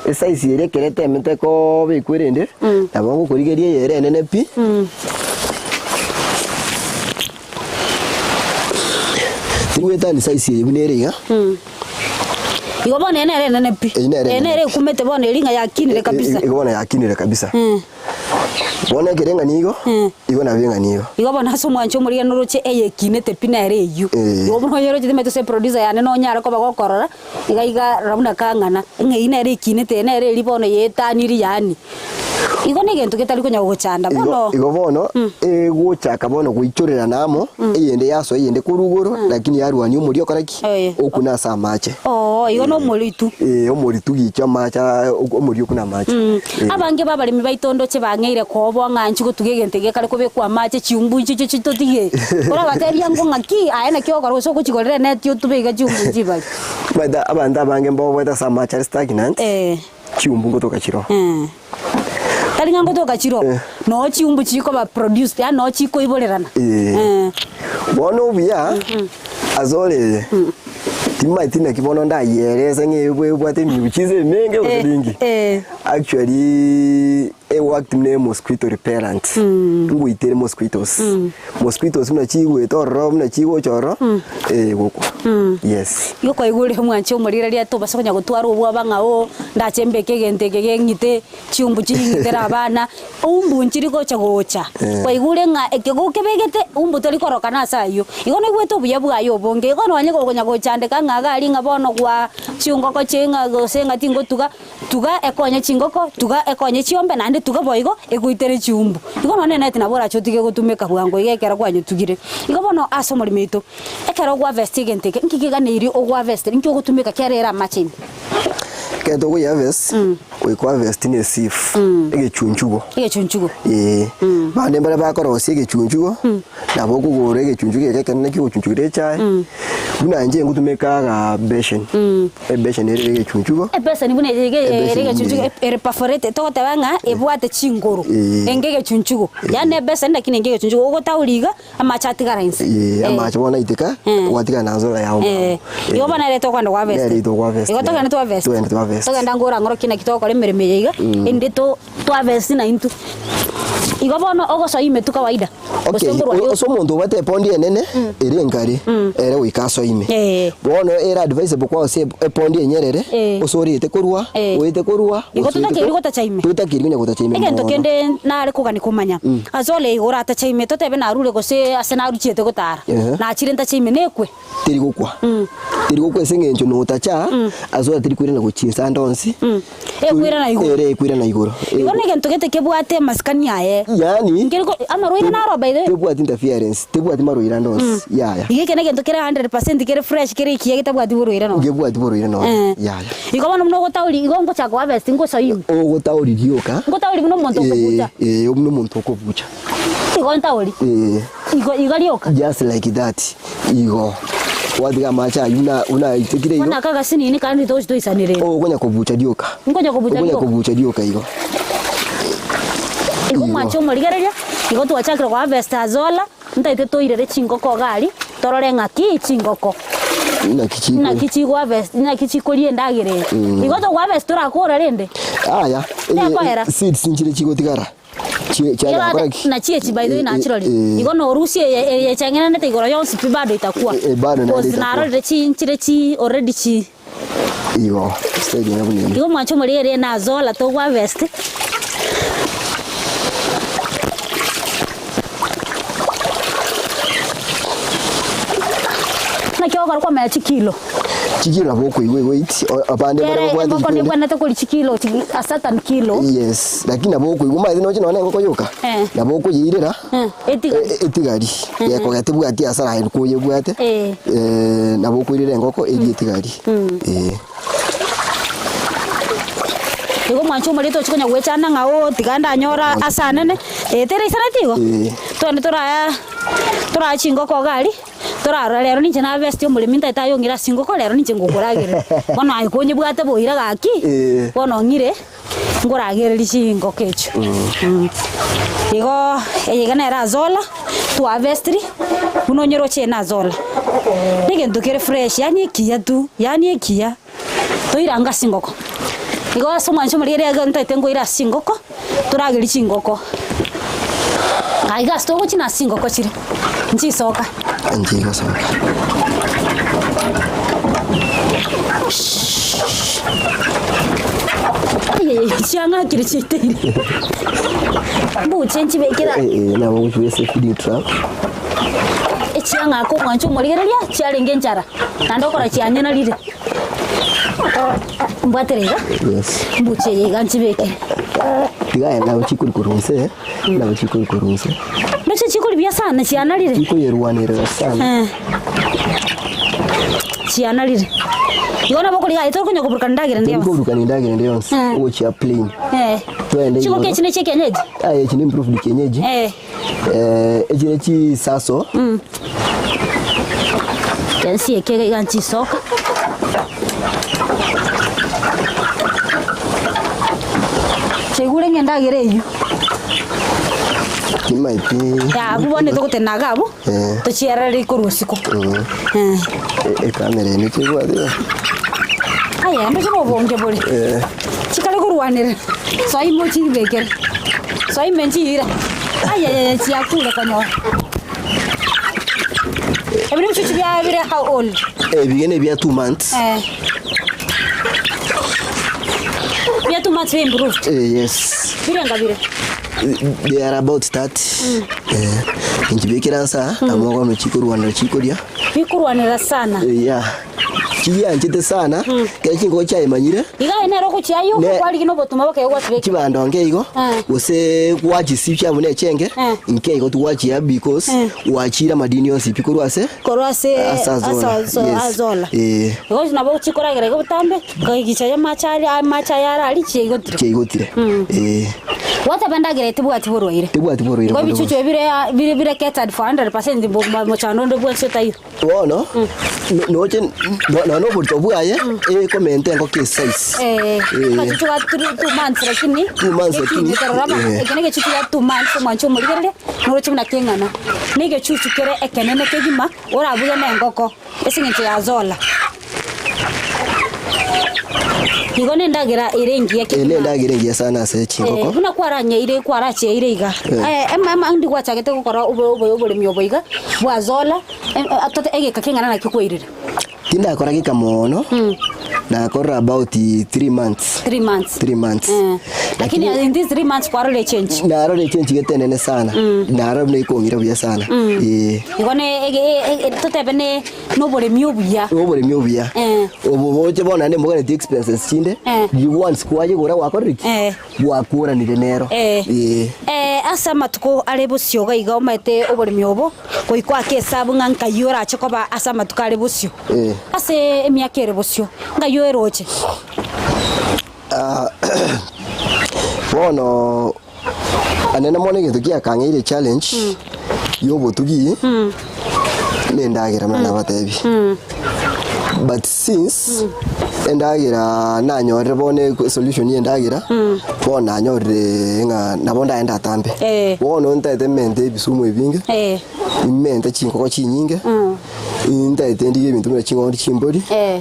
S3: esize eria ekero etemete kobekwa erende, nabo ngokorigeria eyere enene pi. Tigwetani size eye buna ere iga.
S2: Igo bono eye nere enene pi.
S3: Eyio nere
S2: Eye
S3: enene
S2: nere
S3: pi.
S2: ekumete bono eri ng'a yakinire kabisa.
S3: Igo bono yakinire kabisa. Bono ekero eng'ani igo, igo nabo eng'ani igo.
S2: Igo bono ase omwancho omorigia noroche eyekinete pi nere eyio. Igo buna onyeroche timanyeti gose eproducer yane nonyare koba gokorora, iga iga rora buna kang'ana, ng'a eyio nere ekinete eye nere eria bono yeetanirie yaani. Igo negento getari konya gogochanda
S3: Igo
S2: bono.
S3: igo bono, egochaka bono goichorerana amo, eyende yasoa eyende korwa igoro, lakini yarwania omoria okore ki? Okuna ase amache.
S2: Oo, igo nomoritu.
S3: Ee, omoritu gicha amache aa, omoria okuna amache. Ee.
S2: Abange b'abaremi baito ndoche bang'eire koboa ng'a inche gotuga egento eke kare kobekwa amache chiumbu inche chiche totige. Orabatebi ango ng'aki aye naki ogokora gose ogochigorera eneti otube iga chiumbu nchibari.
S3: Omanyete abanto abange mbaoboete ase amache are stagnant. Chiumbu ngotoka chiroo.
S2: Tari ng'a ngotoka chiroo, noo chiumbu chikoba produced, yaani noo chikoiborerana.
S3: Bono obuya ase ore eye, timanyeti naki bono ndayerese ng'a ebwe ebwate emiujiza emenge gose ninki. Actually eworked buna emosquito repellent, ngoitere mosquitoes. Mosquitoes buna chigwete ororo buna chigocha ororo, egokwa. Yes.
S2: Igo kwaigure omwanche omorire riria tobasa konya gotwara obwoba ng'a oo ndache mbeke egento eke geng'ite, chiumbu ching'itere abana, umbu nchiri gocha gocha. Kwaigure ng'a eke gokebegete umbu tori korokana ase ayio. Igo noigwete obuya bwaye obonge, igo nonye gokonya gochandeka ng'a iga aria ng'a bono gwa chingoko chie ng'a gose ng'a tingotuga. Tuga ekonye chingoko, tuga ekonye chiombe, naende tuga boigo egoitere chiumbu. Igo nonya neneti nabo orache otige gotumeka bwango iga ekero kwanyotugire. Igo bono ase omoremo oito, ekero ogoharvest egento eke, nki keganeirie ogoharvest, nki ogotumeka kere ere amache ime?
S3: Ekero tokoiharvest, goika oharvest ne esieve, egechunchugo.
S2: Egechunchugo.
S3: Eeh. Bande mbare bakorosia egechunchugo, nabo okogora egechunchugo eke ekenene kiogochunchugira echae, buna inche ngotumeka aga beshen. Ebeseni ere egechunchugo.
S2: Ebeseni buna eye iga ere
S3: Ebeseni
S2: egechunchugo
S3: eye.
S2: ere perforated togoteba ng'a ebwate chingoro
S3: Eh.
S2: enge egechunchugo yaani ebeseni lakini enge egechunchugo ogotaura iga amache atigara inse.
S3: Eh, amache bono aiteka,
S2: Eh.
S3: gwatigara na nzora yao
S2: Eh, igo bono ere tokogenda kwa harvest.
S3: Nere tokwa harvest.
S2: Igo togende twa harvest.
S3: Togende twa harvest.
S2: Togenda ngora ng'oro ki naki togokora emeremo eye iga, ende to twa harvest naintwe. Igo bono ogosoa ime tu kawaida.
S3: Okay,
S2: Gose nkorwa
S3: o- ase omonto obwate epondi enene ere enkare ere goika asoe ime
S2: Eh.
S3: bono ere advisable kwa ase epondi enyerere
S2: Eh.
S3: ase orete korwa
S2: Eh.
S3: oete korwa
S2: Igo
S3: gose oete
S2: totakeiri
S3: ko-
S2: gotacha ime.
S3: totakeiri konya gotacha ime
S2: Egento
S3: mono.
S2: kende nare kogania komanya, ase ore igo oratache ime totebe narure gose ase naruchiete gotara,
S3: Ehe.
S2: nachire ntache ime nekwe.
S3: Teri gokwa teri gokwa ase eng'encho notacha ase ore teri koirana gochia inse ande onsi
S2: Ekoirana igoro.
S3: Ere ekoirana igoro.
S2: Igo negento gete kebwate amasikani aye.
S3: Yaani
S2: Nkeri ko amarwaire naro by the way.
S3: Tebwati interference, tebwati marwaire ande onsi. Yaya.
S2: Igo eke negento kere 100% kere fresh kere ekiya getabwati borwaire nonye.
S3: Ngebwati borwaire nonye. Yaya.
S2: Igo bono buna ogotauri igo ngochaka koharvest ngosoa ime.
S3: Ogotauri rioka.
S2: Ngotauri buna omonto okobucha.
S3: Eh, eh, buna omonto okobucha.
S2: Igo ntauri.
S3: Eh.
S2: Igo iga rioka.
S3: Just like that. Igo. Gwatiga amache ayio buna buna aitekire igo.
S2: Bono aka agasinini kandi togochi toisanire.
S3: Okonya kobucha rioka.
S2: Nkonya kobucha
S3: Okonya
S2: rioka.
S3: kobucha rioka igo.
S2: Igo mwanche omorigereria, igo twachakire koharvest azola, ntaete toirere chingoko iga aria, torore ng'aki chingoko.
S3: Naki chiko.
S2: Naki chigoharvest, naki chikoria endagera eye. Igo togoharvest torakora rende.
S3: Aya,
S2: Tekoera.
S3: seeds nchire chigotigara.
S2: Chiagera nachi echi by the way nachirori igo norusie eye eye echang'enanete igoro yonsi pi bado itakua
S3: Eh, bado naende
S2: Cause
S3: itakua.
S2: narorire chi nchire chi already chi
S3: Igo, stage ena buna eye.
S2: igo mwanche omorigererie na azola togwa harvest. Naki ogokora kwamanya chikilo.
S3: Chikilo nabo okoigwa eweight, abande mbare
S2: Kere
S3: babwate
S2: engoko
S3: chikilo.
S2: nebwenerete koria chikilo chi a certain kilo.
S3: Yes, lakini nabo okoigwa omanyete noche nonye na engoko yoka,
S2: Eh.
S3: nabo okoyeirera
S2: Eh, etigari.
S3: e- etigari, gekogera tebwati hasara aye koyebwate,
S2: Eh.
S3: nabo okoirera engoko eria etigari, eh.
S2: Igo omwancho omorito ochia konya goechana ng'a oo tiga ndanyora ase anene, eh teraisaneti igo?
S3: Eh.
S2: Twende toraya toraya chingoko iga aria, torarora rero ninche nabestie omoremi ntaete aye ong'ire ase chingoko rero ninche ngokoragerera. Bono aye konyebwate boira gaki,
S3: Eh.
S2: bono ong'ire, nkoragereria chingoko echio. Igo eye iga nere azola, twahabestiri, buna onyeroche eye na azola. Na egento kere fresh, yaani ekiya tu, yaani ekiya, toirange ase chingoko. Igo ase omwancho omoriri ere ntaete nkoira ase chingoko, toragerie chingoko. Iga ase togochia nase chingoko chire, nchisoka.
S3: Nchigosoka.
S2: Chiang'akire chiaiteire. Mbuche nchibekera.
S3: Eh, eh, nabo gochia feeding trough.
S2: Echiang'aka omwancho omorigereria chiarenge enchara, naende okora chianyenarire. Mbwatera iga,
S3: Yes.
S2: mbuche eye iga nchibekere.
S3: Tiga aye nabo chikori korwa inse, nabo chikori korwa inse.
S2: Nacho chikori buya sana chianarire.
S3: Chikoyerwanerera sana.
S2: Eh. Chianarire. Igo nabo okoriga aye tori konya koburukana endagera ende yonsi.
S3: Tori koburukana endagera ende yonsi.
S2: Eh.
S3: Ogochia plain.
S2: Eh.
S3: Twende
S2: Chingoko
S3: igoro.
S2: echi ne chia ekienyeji?
S3: Aye echi ne improved kienyeji.
S2: Eh.
S3: Eh, echi ne chisaso.
S2: Mm. Kensi eke iga nchisoka. Chiaigure ng'a endagera eyio.
S3: Timaeti.
S2: Ya, abwo bono togotena iga abwo,
S3: Eh.
S2: tochierere korwa isiko.
S3: Mm.
S2: Eh.
S3: Ekamera eye nechebwate.
S2: Aye, ndoche nobonge bore.
S3: Eh.
S2: Chikare korwanerera. Soa ime ochibekere. Soa ime nchiira. Ayayaya chiakure konyora. Ebi nebichuchu biaye bire how old?
S3: Ebi nebia 2 months.
S2: Eh. Bia 2 months be improved.
S3: Eh, yes.
S2: Birenga bire.
S3: They are about 30. Eh, inchibekera nsa, amo kono chikorwanera chikoria.
S2: Bikorwanera sana.
S3: Eh, yeah. Chigianchete sana, kera chingoko chiaemanyire.
S2: Iga aye nere ogochiayia
S3: Ne-
S2: okwarigi nobotuma bokeigo gwachibeka.
S3: Chibando nke igo,
S2: Eh.
S3: gose gwachisibia buna echenge,
S2: Eh.
S3: nke igo twachia because
S2: Eh.
S3: gwachire amadini yonsi pi korwa ase
S2: Korwa ase
S3: ase azola.
S2: ase
S3: Yes.
S2: azola.
S3: Eh,
S2: Igo nabo chikoragera igo botambe, nkagicha amache aria amache aya arari chiaigotire.
S3: chiaigotire. Eh,
S2: Gwateba endagera eye tebwati borwaire.
S3: tebwati borwaire
S2: Igo
S3: bonde
S2: ebichuchu
S3: bwonsi.
S2: ebi bire bire bire catered for 100% mochando onde bwensi otaiyo.
S3: Bono, noche nonya oborito bwaye, ekomenta engoko esize.
S2: Eh, agachuchu ga two months lakini,
S3: Two months lakini,
S2: gekinete rora
S3: eh.
S2: eke negechuchu gia two months omwanche omorigereria, noroche buna keng'ana. Na egechuchu kere ekenene kegima, orabuge na engoko, ase eng'encho ya zola. Igo na endagera ere engiya
S3: Eye
S2: kegima.
S3: na endagera engiya sana ase chingoko.
S2: Eh, buna kwaranyeire kwaracheire iga.
S3: Eh.
S2: Eh, ema ema indi gwachagete gokora obo obo oboremi obo iga, bwazola, atote egeka keng'ana naki kwairire?
S3: Tindakora geka mono, nakorire about 3 months.
S2: 3 months.
S3: 3 months.
S2: Eh. Lakini in these 3 months kwarora echange.
S3: Narora echange gete enene sana. Narora buna ekong'ira buya sana. Eh.
S2: Igo ne ege e- e- totebe ne noboremi obuya.
S3: Oboremi obuya.
S2: Eh.
S3: Obo boche bono naende mboganeti expenses chinde.
S2: Eh.
S3: You once kwayegora gwakorire ki?
S2: Eh.
S3: Gwakoranire nero.
S2: Eh.
S3: Eh.
S2: Eh, ase amatuko are bosio iga iga omanyete oboremi obo, goikwa ake esabu ng'a nkai orache koba ase amatuko are bosio.
S3: Eh.
S2: Ase emiaka ere bosio, nkai oeroche.
S3: Ah, bono anene mono egento kiakang'eire challenge yobotugi na endagera buna nabatebi but since endagera nanyorire bono e- solution ya endagera bono nanyorire ng'a nabo ndaye ndatambe
S2: Eh.
S3: bono ntaete mente ebisumu ebinge
S2: Eh.
S3: mente chingoko chinyinge ntaete ndige ebinto buna ching'ondi chimbori
S2: Eh.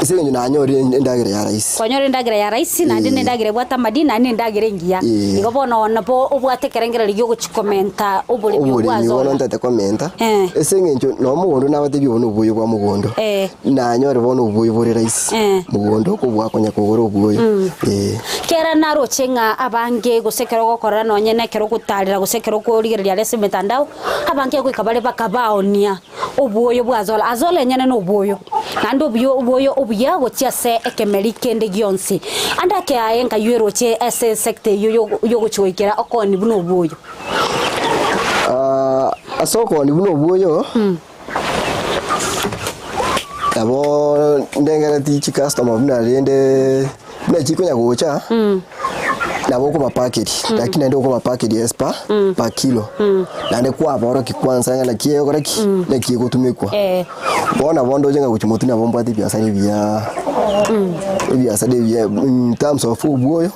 S3: ase eng'encho nanyorire endagera ya rahisi
S2: Kwanyora endagera ya rahisi naende na endagera ebwate amadini naende na endagera engiya.
S3: Eh.
S2: Igo bono nabo obwate ekerengererio giogochi komenta oboremi obwo
S3: oboremi
S2: ase
S3: bono
S2: ona.
S3: ntaete komenta
S2: Eh.
S3: ase eng'encho noo mogondo nabatebie obo na oboyo bwa mogondo
S2: Eh.
S3: nanyore bono oboyo bore rahisi
S2: Eh.
S3: mogondo kobwakonya kogora oboyo eh.
S2: Kera naroche ng'a abange gose ekero ogokorora nonye na ekero ogotarera gose ekero okorigereria are ase emetandao, abange goika bare bakabaonia oboyo. Oboyo bwa Azola. Azola enyene noboyo, naende obuya oboyo obuya gochia ase ekemeri kende gionsi. Ande ake aye nkaywo eroche ase esecta eyio yogochia goikera okooni buna oboyo.
S3: Ase okooni buna oboyo, nabo ndengereti chicustomer buna rende buna chikonya gocha, nabo okobapakeria, lakini naende okobapakeria as per per kilo, naende kwabaorokia kwanza ng'a naki egokora ki, naki egotumekwa. Bono nabo ndoche ng'a gochia motwe nabo mbwate ebiasara ebiya, ebiasara ebiya in terms of obwoyo,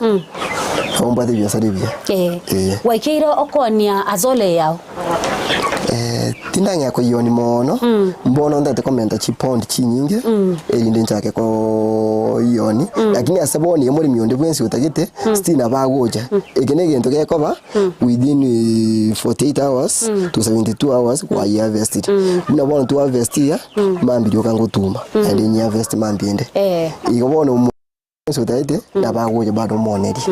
S3: nabo mbwate ebiasara ebiya. Eh.
S2: Gwaikeire okoonia Azolla eyao?
S3: Tindang'ea koyioni mono, mbono ntagete komenta chipaundi chinyinge erinde nchake koyioni, lakini ase bono iga moremi onde bwensi otagete still nabo agocha. Eke na egento gekoba within 48 hours to 72 hours kwayiharvestire. Buna bono twaharvest iga, mambia rioka ngotuma, naende nyiharvest mambia ende. Igo bono. Onsi otaete nabo agocha bado omonerie.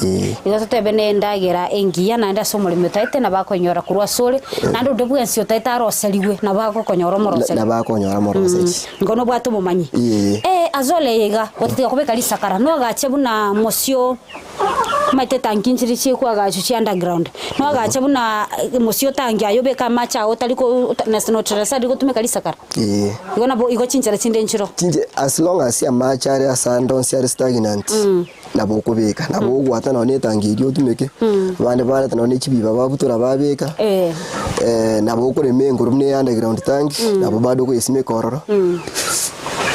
S3: Ee.
S2: Igo totebe nendagera engiya naende ase omoremi otaete nabo akonyora korwa asore, naende onde bwensi otaete aroserigwe nabo agokonyora omoroseri.
S3: Nabo akonyora omoroseri.
S2: Igo nobwate obomanyi.
S3: Ee.
S2: Ee, Azola eye iga, gotatiga kobeka risakara, noagache buna mosio omanyete etanki nchire chikwagachwa chia underground, noagache buna mosio tangi aye obeke amache ao otari ko notari gotumeka risakara.
S3: Ee.
S2: Igo nabo igo chinchera chinde nchiro.
S3: Chinche as long as amache are ase ande onsi are stagnant, nabo okobeka, nabo ogwata nonye na etangi eria otumeke, abande bareta nonye na echibiba babutora babeka, nabo okorema engoro buna eya underground tank, nabo bado okoyesimeka ororo,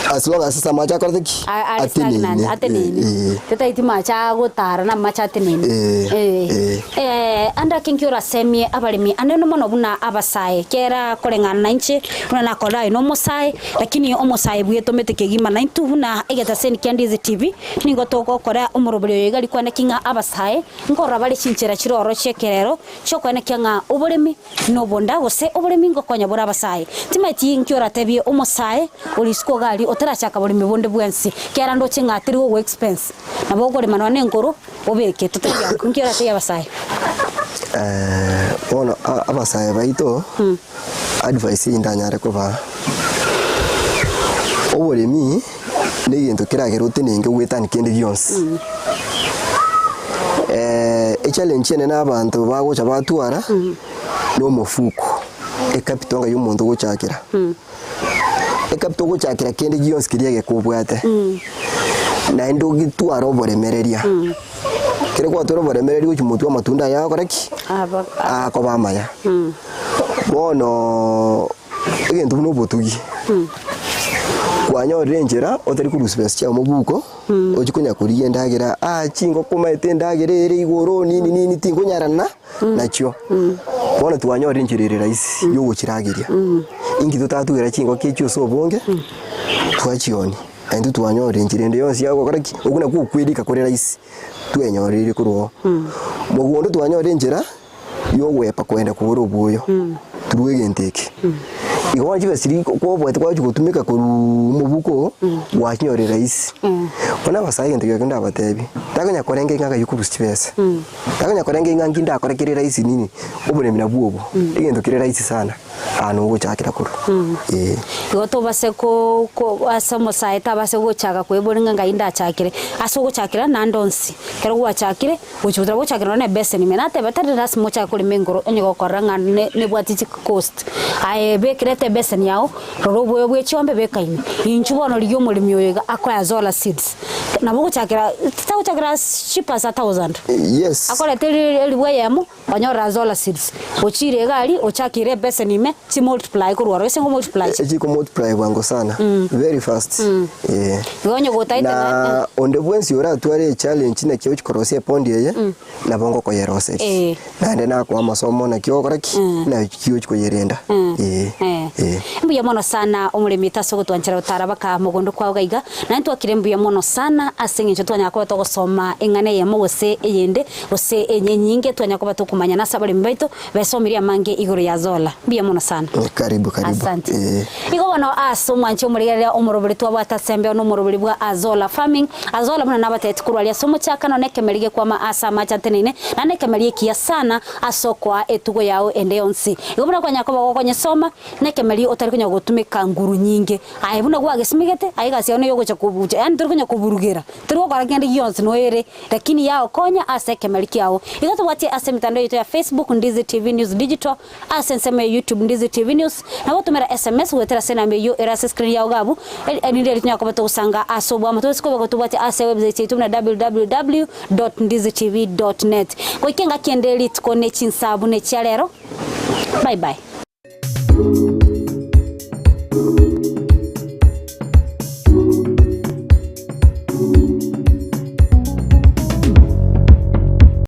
S3: as long as ase amache akorete ki?
S2: A- are stagnant,
S3: Ateneine,
S2: ateneine.
S3: eh.
S2: Totaeti mache agotara na amache ateneine.
S3: Eh,
S2: Eh.
S3: eh.
S2: Eh, ande ake nki orasemie abaremi anene mono buna abasae, kera koreng'ana nainche buna nakorire aye nomosae, lakini omosae bwetomete kegima naintwe buna egetaseni kia Ndizi TV, nigo togokora omoroberi oyo iga rikwane ki ng'a abasae nkorora bare chinchera chire ororo chi'ekerero chiokoenekia ng'a oboremi nobonda gose oboremi ngokonya bore abasae. Timaeti inki oratebie omosae ore isiko iga aria otarachaka boremi bonde bwensi, kera ndoche ng'a teri gogo expense, nabo okorema nonya nenkoro Obeke, totebie ango, inki oratebie abasae?
S3: Bono abasae baito, advice eye ndanyare kobaa, oboremi na egento keragere otenenke goetania kende gionsi. Echallenge enene abanto bagocha batwara, na omofuko, ecapital ngai omonto ogochakera. Ecapital ogochakera kende gionsi keria egekobwate, naende ogitware oboremereria. Ekero gwatwara oboremereria gochia motwe amatunda aya agokora ki? Akoba amaya. Bono egento buna obotugi, kwanyorire enchera otari korusia chibesa chiago mobuko, ochie konya korigia endagera, aa chingoko omanyete endagera ere igoro nini nini tinkonyarana. nachio. Bono twanyorire enchera ere rahisi yogochirageria. Inki totatugera chingoko echio ase obonge, twachionia. Naintwe twanyorire enchera ende yonsi ya gokora ki? Okwo nakwo okwerika kore rahisi, twenyoreire korwa oo. Mogondo twanyorire enchera yogoepa kogenda kogora obwoyo, through egento eke. Igo bono chibesa chiria kwaboete kwachia gotumeka korwa omobuko oo, gwachinyorire rahisi. Bono abasae egento ekio ndabatebie, takonya korenga ing'ana ya korusia chibesa. Takonya korenge ing'a nki ndakore kere rahisi nini, oboremi nabwo obo, egento kere rahisi sana, aa nogochakera korwa, eh.
S2: Igo tobase ko ko ase omosae tabase gochaka kweboria ng'a ngai ndachakere, ase ogochakera naende onsi, ekero gwachakire, gochi gotara gochakera nonye na ebeseni ime, nateba tari lasima ochake korema engoro onye gokorora ng'a ne nebwati chicost, aye bekerete ebeseni yago, rora oboyo bwa echiombe beka ime, inchuo bono rigia omoremi oyo iga akoe azolla seeds, nabo ogochakera tagochakera as cheap as a thousand.
S3: Yes.
S2: Akorete elifu eyemo, onyorire azolla seeds, ochire iga aria, ochakeire ebeseni ime, chimultiply korwa ororo, ase ngomultiply chi.
S3: Echikomultiply bwango sana, very fast, eh.
S2: Igo onye gotaete
S3: Na onde bwensi oratware echallenge naki ochi korosia epondi eye, nabo ngokoyeroseria.
S2: Eh.
S3: Naende nakoa amasomo naki ogokora ki? Naki ochi koyerenda. Eh.
S2: Eh.
S3: Eh.
S2: Mbuya mono sana omoremi oito ase ogotwanchera gotara baka mogondo kwao gaiga. Naende twakire mbuya mono sana ase eng'encho twanyara koba togosoma eng'ana eyemo gose eyende gose enye enyinge twanyara koba tokomanyana ase abaremi baito besomirie amange igoro ya Zola. Mbuya mono. mono sana.
S3: Karibu karibu.
S2: Asante.
S3: Eh.
S2: Igo bono ase omwanchi omorigereria omoroberi twabwate ase embeo na omoroberi bwa Azolla Farming. Azolla buna nabateeti korwa aria ase omochakano nekemeri gekwama ase amache ateneine naende ekemeri ekiya sana ase okoa etugo yao ende yonsi. Igo buna kwanyara koba gokonyesoma nekemeri otari konya gotumeka nguru nyinge. Aye buna gwagesimegete aye egasi yao neyogocha kobucha yaani tori konya koburugera tori gokora kende gionsi noere lakini yagokonya ase ekemeri kiao. Igo tobwatie ase emitandao yaito ya Facebook Ndizi TV News Digital Ase ensemo ya YouTube Ndizi TV News, nabo otomera sms goetera ase enamba eyio ere ase screen yao iga abwo, erinde erio tonyare koba togosanga ase oboamo. Tobaise koba gotobwatia ase ewebsite yaito buna www.ndizitv.net. Goika engaki ende rituko ne chinsa buna echia rero. Bye bye.